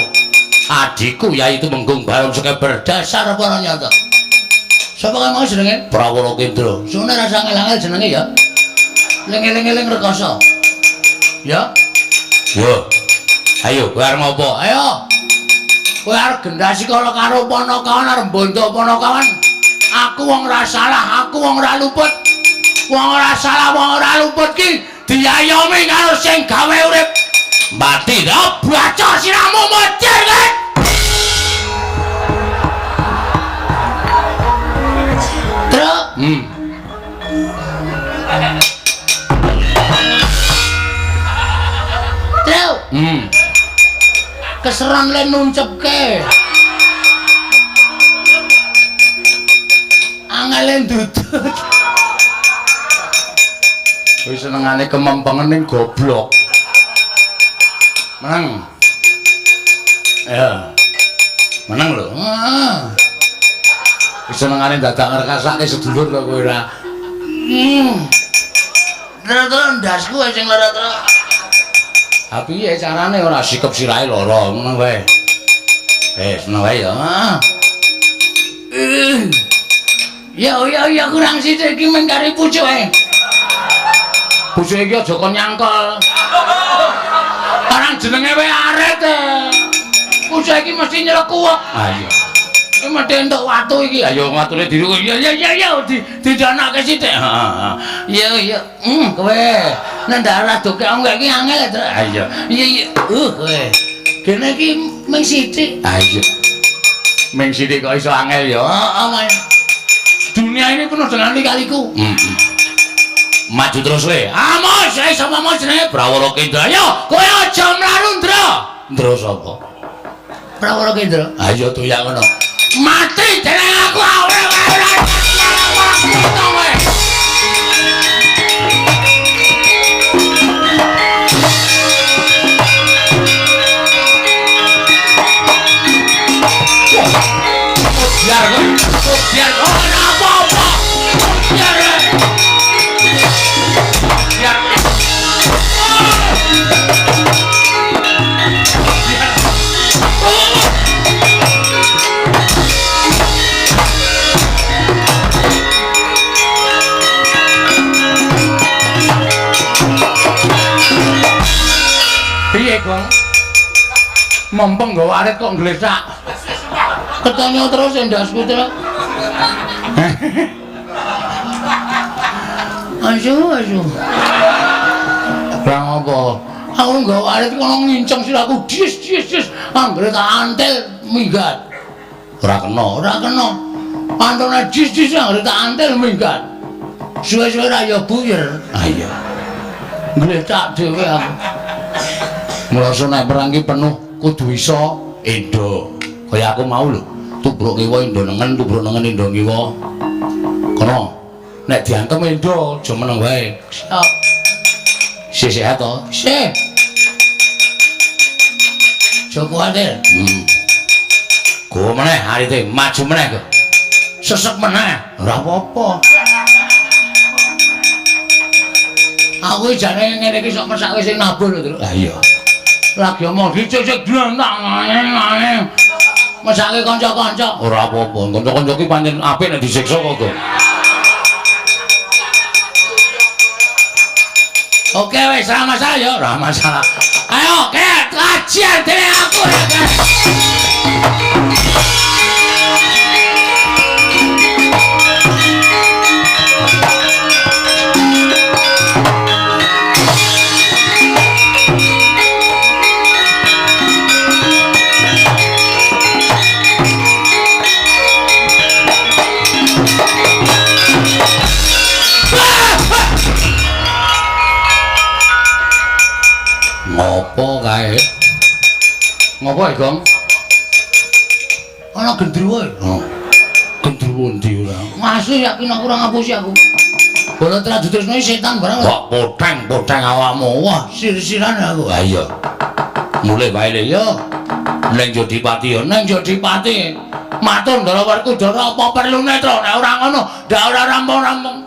adhiku yaitu Menggung Barong Sekeber. Dasar apa nyata? Sapa kae mau jenenge? Prawara Kendra. Sune rasa angel-angel jenenge ya. Ling-eling-eling rekoso. Ya. Yo. Ayo kowe arep ngopo? Ayo. Kowe arep gendak sikara karo Panakawan arep mbondo Panakawan. Aku wong ora salah, aku wong ora luput. Wong ora salah, wong ora luput ki diayomi karo sing gawe urip. Mati ta baca siramu mocir kowe. Truk. Truk. Keseran le nuncepke. Angele ndudut. Wis senengane kemempengen ning goblok. Menang. Ya. Menang lho. Heeh. Wis senengane dadak ngrekasake sedulur kok kowe ora. Terus ndasku sing lara terus. Ha piye carane ora sikep sirahe lara ngono wae. Seneng wae ya. Ya ya ya kurang sithik iki mung kari pucuke. Pucuke iki aja kon nyangkol. Barang jenenge wae aret. Pucuke iki mesti nyelekuwek. Ha iya. Iki mesti entuk watu iki. Ayo watune diru. Ya ya ya ya didanake sithik. Heeh. Iya iya. Kowe nek ndak doke ongek iki angel to. Ha iya. Iya iya. Kowe. Kene iki mung sithik. Ha iya. Mung sithik kok iso angel ya. Heeh. Dunia ini penuh dengan lika-liku. Maju terus le. Amos, sapa mau jenenge Prawara Kendra. Ayo, kowe aja mlaru, Ndra. Ndra sapa? Prawara Kendra. Ayo doyak ngono. Mati jeneng aku ora ora. Biar kowe, biar ora apa-apa. Biar. Biar. Piye, Gong? Mempeng nggawa arit kok nglesak. Ketonyo terus endasku terus. Asu asu. Lah ngopo? Aku nggawa arit kono nginceng sirahku dis dis dis anggere tak antil minggat. Ora kena, ora kena. Antone dis dis anggere tak antil minggat. Suwe-suwe ra ya buyer. Ha iya. Ngletak dhewe aku. Mula nek perang ki penuh kudu iso endo. Kaya aku mau lho, tubruk ngiwa endo nengen, tubruk nengen endo ngiwa. Kono nek diantem endo aja meneng wae. Siap. Isih sehat to? Isih. Aja kuwatir. Go meneh arite, maju meneh go. Sesek meneh, ora apa-apa. Aku jane ngene iki sok mesake sing nabuh lho, Truk. Lah iya. Lagi omong dicecek dlentak ngene. Mesake kanca-kanca. Ora apa-apa, kanca-kanca ki pancen apik nek disiksa kok, Go. Oke wis, ora masalah ya, ora masalah. Ayo, kek, kajian dhewe aku ya, Kek. Ngopo kae? Ngopo e, Gong? Ana gendruwo e. Oh. Gendruwo ndi ora? Masih yakin aku ora ngapusi aku. Bola Tradutresna setan barang. Kok poteng-poteng awakmu. Wah, sir-siran aku. Ha iya. Mulih wae le yo. Neng Jodipati yo, neng Jodipati. Matur Ndara Werkudara apa perlune Tru? Nek ora ngono, ndak ora rampung-rampung.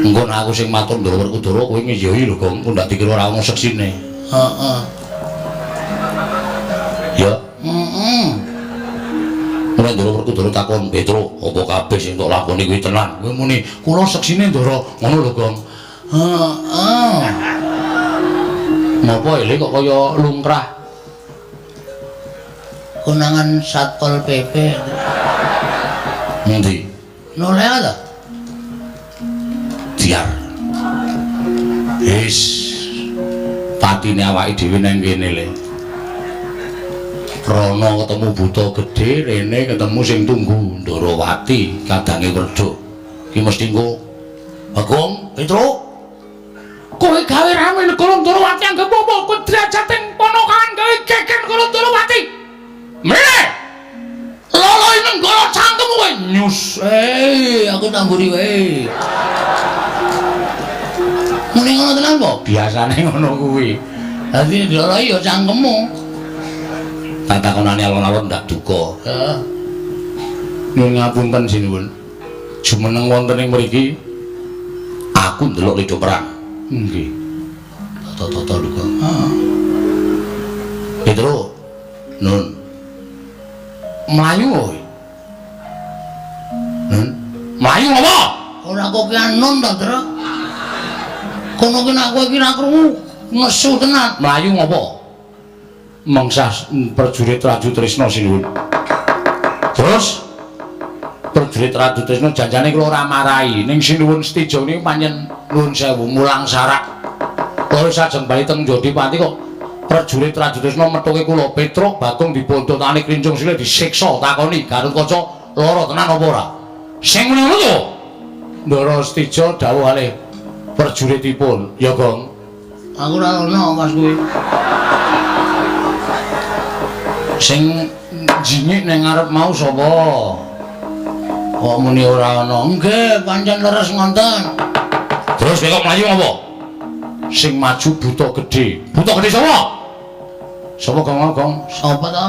Engko nek aku sing matur Ndara Werkudara kowe ngeyohi lho, Gong. Engko ndak dikira ora ono seksine. Heeh. Ya. Heeh. Ora Ndara Werkudara takon, "Petro, apa kabeh sing tok lakoni kuwi tenan?" Kowe muni, "Kula seksine Ndara." Ngono lho, Gong. Heeh. Napa ele kok kaya lungkrah? Konangan Satpol PP. Ngendi? Noleh ta? Diar. Wis. Patine awake dhewe nang kene le. Rono ketemu buta gedhe, rene ketemu sing tunggu Ndarawati kadange Werda. Ki mesti engko Bagong, Petro. Kowe gawe rame negara Ndarawati anggep apa? Kowe derajate ponokan gawe geger negara Ndarawati. Mrene. Loloi nenggala cangkemmu kowe. Nyus. Aku tamburi wae. Muni ngono tenan po? Biasane ngono kuwi. Dadi diloloi ya cangkemmu. Tak takonane alon-alon ndak duka. Heeh. Nyuwun ngapunten sinuwun. Jumeneng wonten ing mriki aku ndelok lido perang. Nggih. Tata-tata duka. Heeh. Petro. Nun. Mlayu kowe. Nun. Mlayu apa? Ora kok ki nun ta, Tru. Kono ki nek kowe ki ra krungu nesu tenan. Mlayu ngopo? Mengsah prajurit Raju Trisna sinuwun. Terus prajurit Raju Trisna janjane kula ora marahi ning sinuwun Setija niku pancen nuwun sewu mulang sarak. Kula sajeng bali teng Jodipati kok prajurit Raju Trisna methuke kula Petruk Bagong dibontotane klincung sile disiksa takoni Gatot Kaca lara tenan apa ora? Sing ngono to. Ndara Setija dawuh alih prajuritipun, ya Gong. Aku ora ono pas kuwi. Sing jingik ning ngarep mau sapa? Kok muni ora ana? Nggih, pancen leres ngonten. Terus kok mlayu apa? Sing maju buta gedhe. Buta gedhe sapa? Sapa Gong Gong? Sapa to?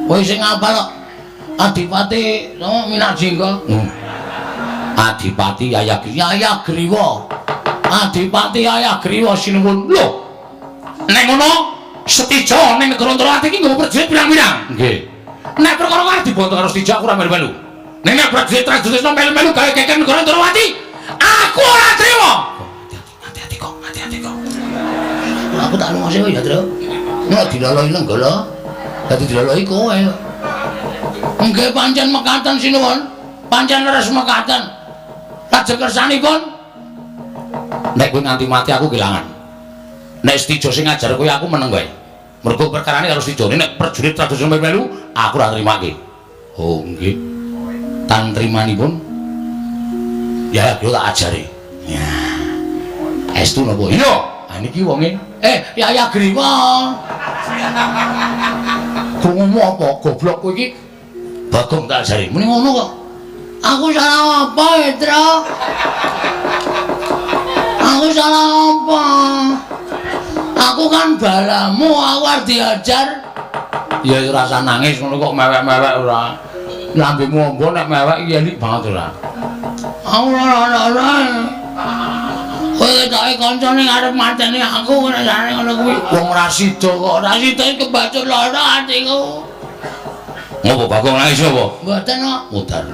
Kowe sing ngapal kok. Adipati sapa Minajingga? Adipati Yaya Griwa. Adipati Yaya Griwa sinuwun. Lho. Nek ngono Setija ning negara Ndarawati iki nggawa prajurit pirang-pirang. Nggih. Nek perkara arep dibonto karo Setija aku ora melu-melu. Nek nek prajurit Raju Trisna melu-melu gawe geger negara Ndarawati, aku ora trima. Hati-hati kok, hati-hati kok. Aku tak lunga sik ya, Tru. Nek diloloi nenggala, dadi diloloi kowe. Nggih pancen mekaten sinuwun. Pancen leres mekaten. Lajeng kersanipun nek kowe nganti mati aku kelangan. Nek Setija sing ngajar kowe aku meneng wae. Mergo perkarane karo Setija nek prajurit Raju Trisna melu aku ora nrimake. Oh nggih. Tan trimanipun ya aku tak ajari. Ya. Estu napa? Iya. Ha niki wonge. Yaya Griwa. Krungumu apa goblok kowe iki? Bagong tak ajari. Muni ngono kok. Aku salah apa, Tru? Aku salah apa? Aku kan balamu, aku arep diajar. Ya rasa nangis ngono kok mewek-mewek ora. Lambemu ombo nek mewek iki elik banget ora. Aku ora. Kowe ketoke kancane arep mateni aku rasane ngono kuwi. Wong ora sida kok, ora sida kebacut lara atiku. Ngopo Bagong nangis apa? Mboten kok. Mudar.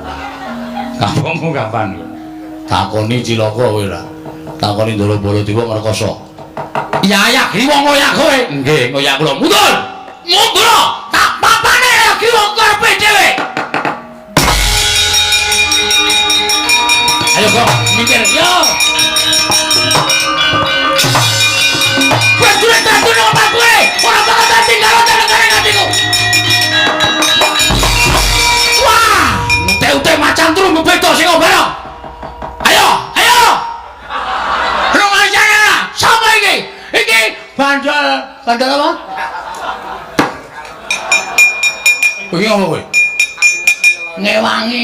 Kampungmu kapan? Takoni cilaka kowe ora. Takoni Ndara Baladewa ngrekoso. Yaya Griwa ngoyak kowe. Nggih, ngoyak kula. Mundur. Mundur. Tak papane Yaya Griwa karepe dhewe. Ayo kok mikir yo. Prajurit Ratu nang omah kowe, ora bakal dadi karo negara atiku. Wah, ute-ute macan turu beda sing obaro. Ayo, ayo. Rumasana, sapa iki? Iki bandel, bandel apa? Iki apa kowe? Ngewangi.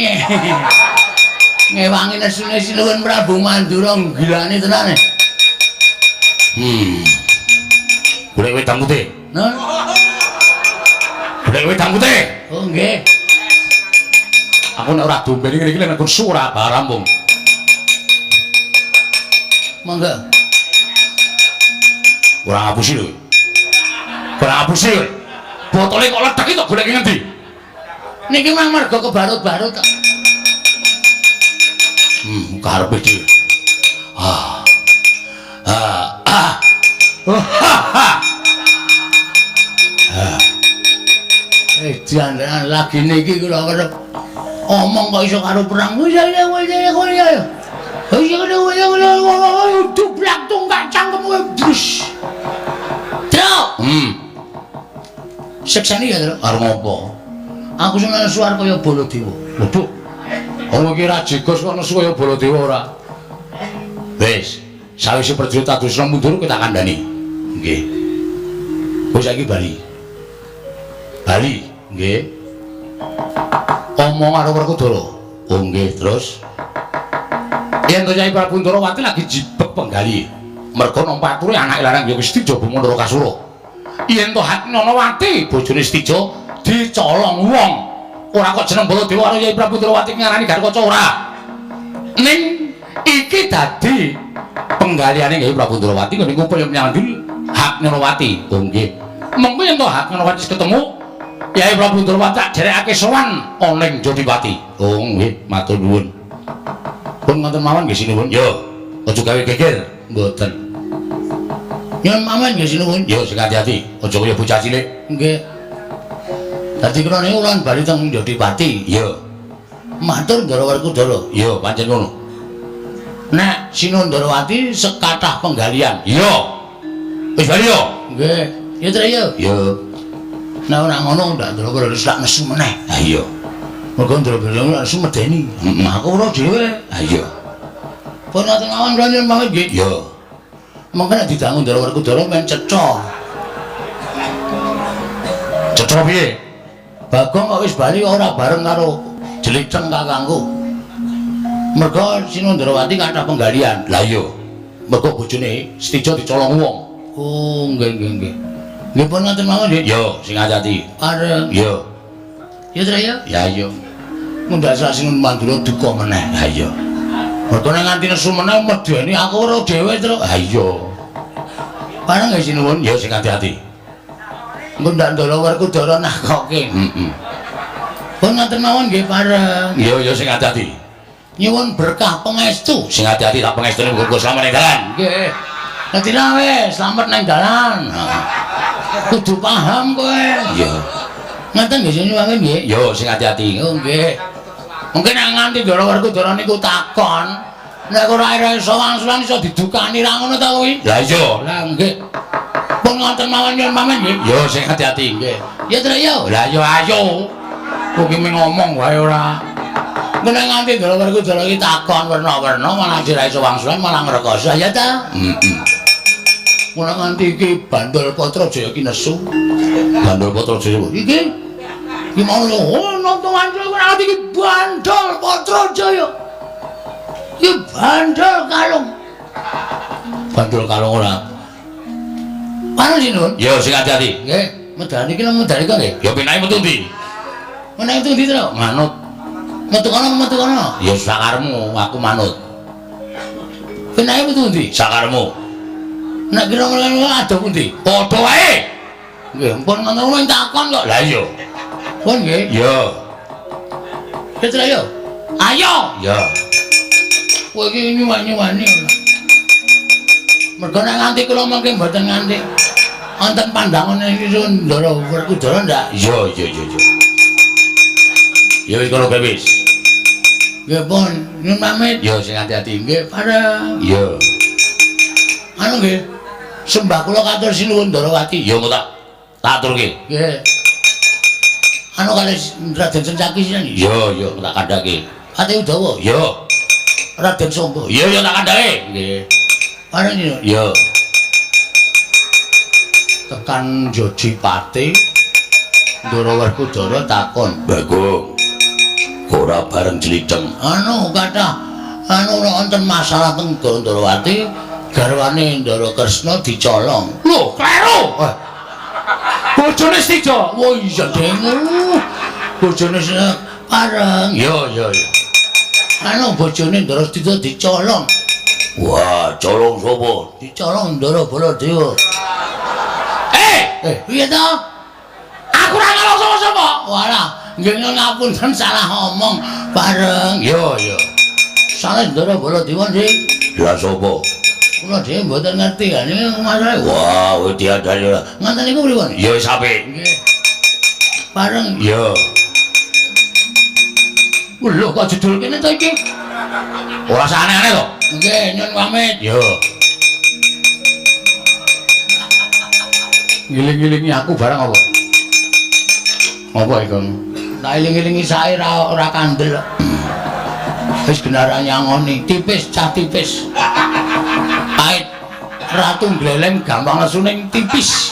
Ngewangi nesune Sinuwun Prabu Mandura nggilani tenan. Golek wedang putih. Nun. Golek wedang putih. Oh nggih. Aku nek ora dombe ngene iki nek nesu ora rampung. Monggo. Ora ngapusi lho. Ora ngapusi lho. Botole kok ledek iki tok golek ngendi? Niki mang mergo kebarut-barut kok. Karepe dhewe. Ah. Ah. Ah. Oh, ha, ha. Ah. Jan lagi niki kula kerep omong kok iso karo perang. Ya. Dublak tunggak cangkemmu brus. Truk. Sekseni ya, Truk. Arep ngopo? Aku seneng suar kaya Baladewa. Waduh. Wong iki ra jegos kok nesu kaya Baladewa ora. Wis, sawise prajurit Adusna mundur kowe tak kandhani. Nggih. Kowe saiki bali. Bali, nggih. Omong karo Werkudara. Oh nggih, terus yen to Kyai Prabu Ndarawati lagi jibeg penggali. Merga nampa ature anake lanang ya wis Setija Bama Narakasura. Yen to Hatnyanawati bojone Setija dicolong wong. Ora kok jeneng Baladewa karo Kyai Prabu Ndarawati ngarani Garukaca ora. Ning iki dadi penggaliane Kyai Prabu Ndarawati ngene ngumpul menyang ndi Hatnyanawati. Oh nggih. Mengko yen to Hatnyanawati ketemu Kyai Prabu Ndarawati tak derekake sowan ana ing Jodipati. Oh nggih, matur nuwun. Pun ngoten mawon nggih sinuwun. Yo, aja gawe geger. Mboten. Nyuwun mawon nggih sinuwun. Yo sing ati-ati, aja kaya bocah cilik. Nggih. Dadi kula niku lan bali teng Jodipati. Yo. Matur Ndara Werkudara. Yo, pancen ngono. Nek Sinuwun Ndarawati sekathah penggalian. Yo. Wis bali yo. Nggih. Ya Truk yo. Yo. Nek ora ngono ndak Ndara wis lak nesu meneh. Ha iya. Mergo Ndara nesu medeni. Aku ora dhewe. Ha iya. Pun ngoten mawon kula nyuwun pamit nggih. Yo. Mengko nek didangu Ndara Werkudara men cetha. Cetha piye? Bagong kok wis bali ora bareng karo Jeliceng kakangku. Mergo Sinuwun Ndarawati kathah penggalian. Lah iya. Mergo bojone Setija dicolong wong. Oh, nggih nggih nggih. Nggih pun ngoten mawon nggih. Yo, sing ati-ati. Areng. Yo. Ya Truk ya. Ya iya. Mundhak Sinuwun Mandura duka meneh. Ha iya. Mergo nek nganti nesu meneh medeni aku ora dhewe, Truk. Ha iya. Bareng nggih sinuwun. Yo sing ati-ati. Engko ndak Ndara Werkudara nakoke. Heeh. Pun ngoten mawon nggih pareng. Yo yo sing ati-ati. Nyuwun berkah pangestu. Sing ati-ati tak pangestune muga-muga slamet ning dalan. Nggih. Dadi wis slamet ning dalan. Kudu paham kowe. Iya. Ngoten nggih sinuwun nggih. Yo sing ati-ati. Oh nggih. Mungkin nek nganti Ndara Werkudara niku takon, nek ora iso wangsulan iso didukani ra ngono ta kuwi? Lah iya. Lah nggih. Pun ngoten mawon nyuwun pamit nggih. Yo sing ati-ati nggih. Ya Truk yo. Lah yo ayo. Kowe ki ngomong wae ora. Nek nganti Ndara Werkudara iki takon werna-werna malah ora iso wangsulan malah ngrekoso ya ta? Heeh. Ora nganti iki Bandol Patrajaya iki nesu. Bandol Patrajaya iki iki mau nonton wancul ora nganti iki Bandol Patrajaya. Iki bandol kalung. Bandol kalung ora. Pano sinuwun? Yo sing ati-ati. Nggih, medani iki nang medani kok nggih. Ya penake metu ndi? Meneh metu ndi, Truk? Manut. Metu kono metu kono. Ya sakarmu, aku manut. Penake metu ndi? Sakarmu. Nek kira-kira adoh pundi? Padha wae. Nggih, ampun ngono kuwi takon kok. Lah iya. Pun nggih. Iya. Ya Truk yo. Ayo. Ya. Kowe iki nyuwak-nyuwani ora. Mergo nek nganti kula mangke mboten nganti wonten pandangane iki Ndara Werkudara ndak? Iya, iya, iya, iya. Ya wis kono bae wis. Nggih pun, nyuwun pamit. Ya sing ati-ati. Nggih, pareng. Iya. Anu nggih. Sembah kula katur sinuwun Ndarawati. Ya engko tak aturke. Nggih. Anu kalih Raden Sencaki sinten? Iya, iya, tak kandhake. Ate Udawa. Iya. Raden Sombo. Iya, iya tak kandhake. Nggih. Pareng yo. Iya. Tekan Jodipati Ndara Werkudara takon, "Bagong, ora bareng Jliceng?" Anu kathah anu wonten masalah teng Ndarawati, Garwane Ndara Kresna dicolong. Lho, kleru. Bojone Setija. Oh iya deng. Bojone pareng. Iya, iya, iya. Anu bojone Ndara Setija dicolong. Wah, colong sapa? Dicolong Ndara Baladewa. Piye to? Aku ora nyolong sapa-sapa. Walah, nggih ngapunten salah omong bareng. Iya, iya. Salah Ndara Baladewa nggih. Lah sapa? Kula dhewe mboten ngerti kan iki masalahe. Wah, wis diadani ora. Ngoten niku pripun? Ya wis apik. Nggih. Bareng. Iya. Lho kok jedul kene to iki? Ora usah aneh-aneh to. Nggih, nyun pamit. Iya. Ngiling-ngilingi aku barang apa? Apa iku? Tak iling-ilingi sae ora kandel. Wis genara nyangoni, tipis cah tipis. Pait ratu gleleng gampang lesu ning tipis.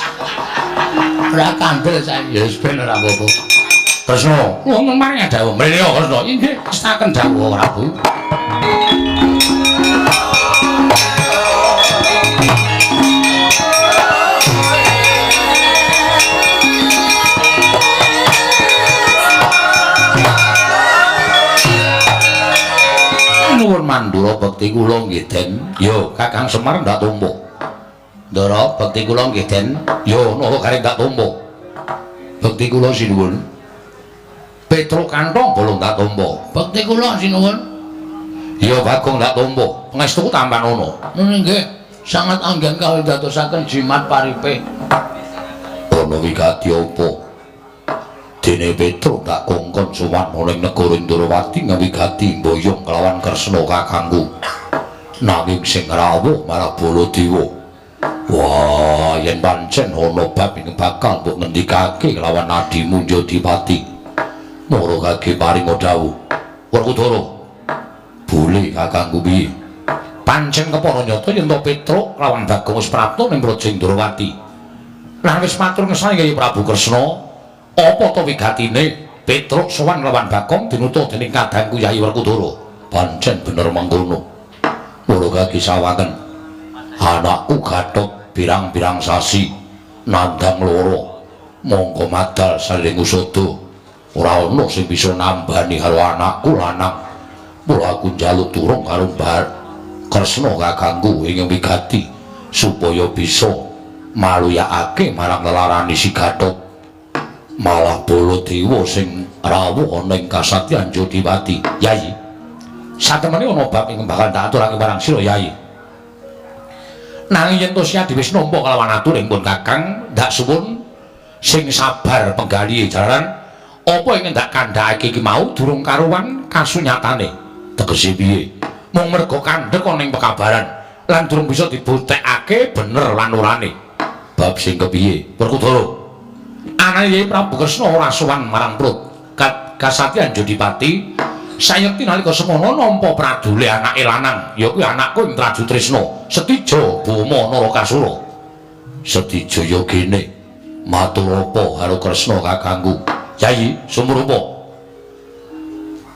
Ora kandel sae. Ya wis ben ora apa-apa. Kresna, wong maring dawuh. Mrene yo Kresna. Inggih, setaken dawuh Prabu. Nuwun mandura bekti kula nggih Den. Yo Kakang Semar ndak tumpuk. Ndara bekti kula nggih Den. Yo napa gareng ndak tumpuk. Bekti kula sinuwun. Petruk Kantong bolong ndak tumpuk. Bekti kula sinuwun. Yo Bagong ndak tumpuk. Pangestuku tampan ono. Nggih, sangat anggen kawidatosaken jimat paripe. Ono wigati apa? Dene Petruk tak kongkon sowan ana ing negara Ndrawati ngawigati mboyong kelawan Kresna kakangku. Nanging sing rawuh malah Baladewa. Wah, yen pancen ana bab ing bakal mbok ngendikake kelawan adimu Jodipati. Mara kage paring dawuh. Werkudara. Boleh kakangku piye? Pancen kepara nyata yen to Petruk kelawan Bagong wis prapta ning Praja Ndrawati. Lan wis matur ngersane Kyai Prabu Kresna. Apa to wigatine Petruk sowan lawan Bagong dinutuh dening kadangku Yayi Werkudara? Pancen bener mengkono. Mula kaki sawangen anakku Gatot pirang-pirang sasi nandang loro mongko madal saling usada ora ana sing bisa nambani karo anakku lanang. Mula aku njaluk turung karo Mbah Kresna kakangku ing wigati supaya bisa maluyakake marang lelarane si Gatot. Malah Baladewa sing rawuh ana ing kasatyan Jodipati. Yayi, satemene ana bab ing bakal tak aturake marang sira Yayi. Nanging yen to Siadi wis nampa kalawan atur ing pun Kakang, ndak suwun sing sabar penggalihe jalaran apa ing ndak kandhakake iki mau durung karuwan kasunyatane. Tegese piye? Mung merga kandhek ana ing pekabaran lan durung bisa dibuktekake bener lan orane. Bab sing kepiye? Werkudara. Anane Kyai Prabu Kresna ora sowan marang Prut Kasatyan Jodipati. Sayekti nalika semono nampa pradule anake lanang, ya kuwi anakku ing Trajutrisna, Setija Boma Narakasura. Setija ya gene matur apa karo Kresna kakangku? Yayi, sumrupa.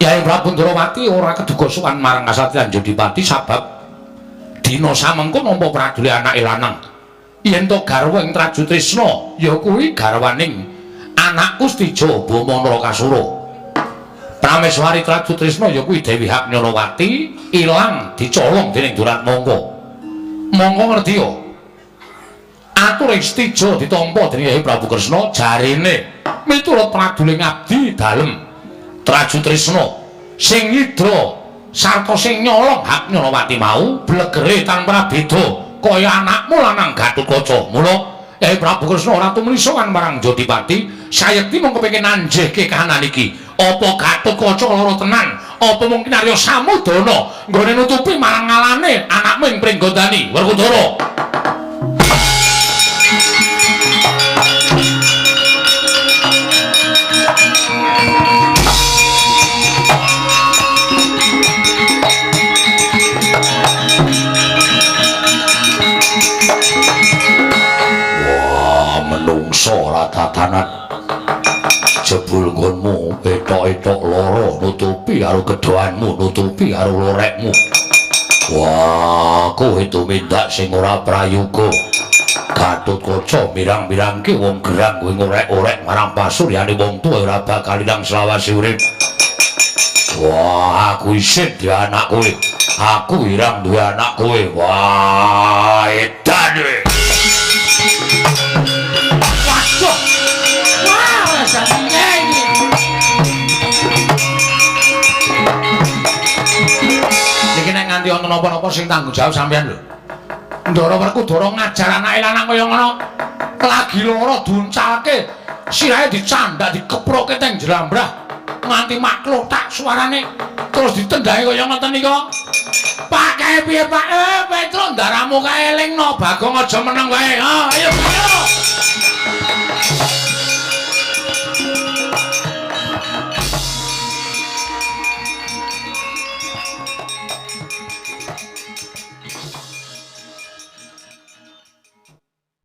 Kyai Prabu Ndrawati ora keduga sowan marang Kasatyan Jodipati sabab dina samengko nampa pradule anake lanang. Yen to garwa ing Trajutrisna ya kuwi garwaning anakku Setija Boma Narakasura. Prameswari Trajutrisna ya kuwi Dewi Haknyanawati ilang dicolong dening Duratmangka. Mongko ngerti ya? Atur ing Setija ditampa dening Kyai Prabu Kresna jarene miturut pradule ngabdi dalem Trajutrisna sing nyidra sarta sing nyolong Haknyanawati mau blegere tanpa beda kaya anakmu lanang Gatotkaca. Mula Kyai Prabu Kresna ora tumuli sowan marang Jodipati, sayekti mung kepengin nanjehke kahanan iki. Apa Gatotkaca lara tenan? Apa mungkin Arya Samudana nggone nutupi marang ngalane anakmu ing Pringgondani? Werkudara. Ora tatanan jebul nggonmu etok-etok lara nutupi karo gedhoanmu, nutupi karo lorekmu. Wah, kowe tumindak sing ora prayoga. Gatotkaca mirang-mirangke wong gerang kowe ngorek-orek marang pasuryane wong tuwa ora bakal ilang selawase urip. Wah, aku isin duwe anak kowe. Aku irang duwe anak kowe. Wah, edan kowe. Waduh. Wah, rasane iki. Niki nek nganti ana napa-napa sing tanggung jawab sampean lho. Ndara Werkudara ngajar anake lanang kaya ngono. Lagi lara duncalke, sirahe dicandak dikeproke teng jlambrah nganti maklothak suarane terus ditendangi kaya ngoten nika. Pak kae piye Pak? Petro ndaramu kae elingno Bagong aja meneng wae. Ha, ayo ayo.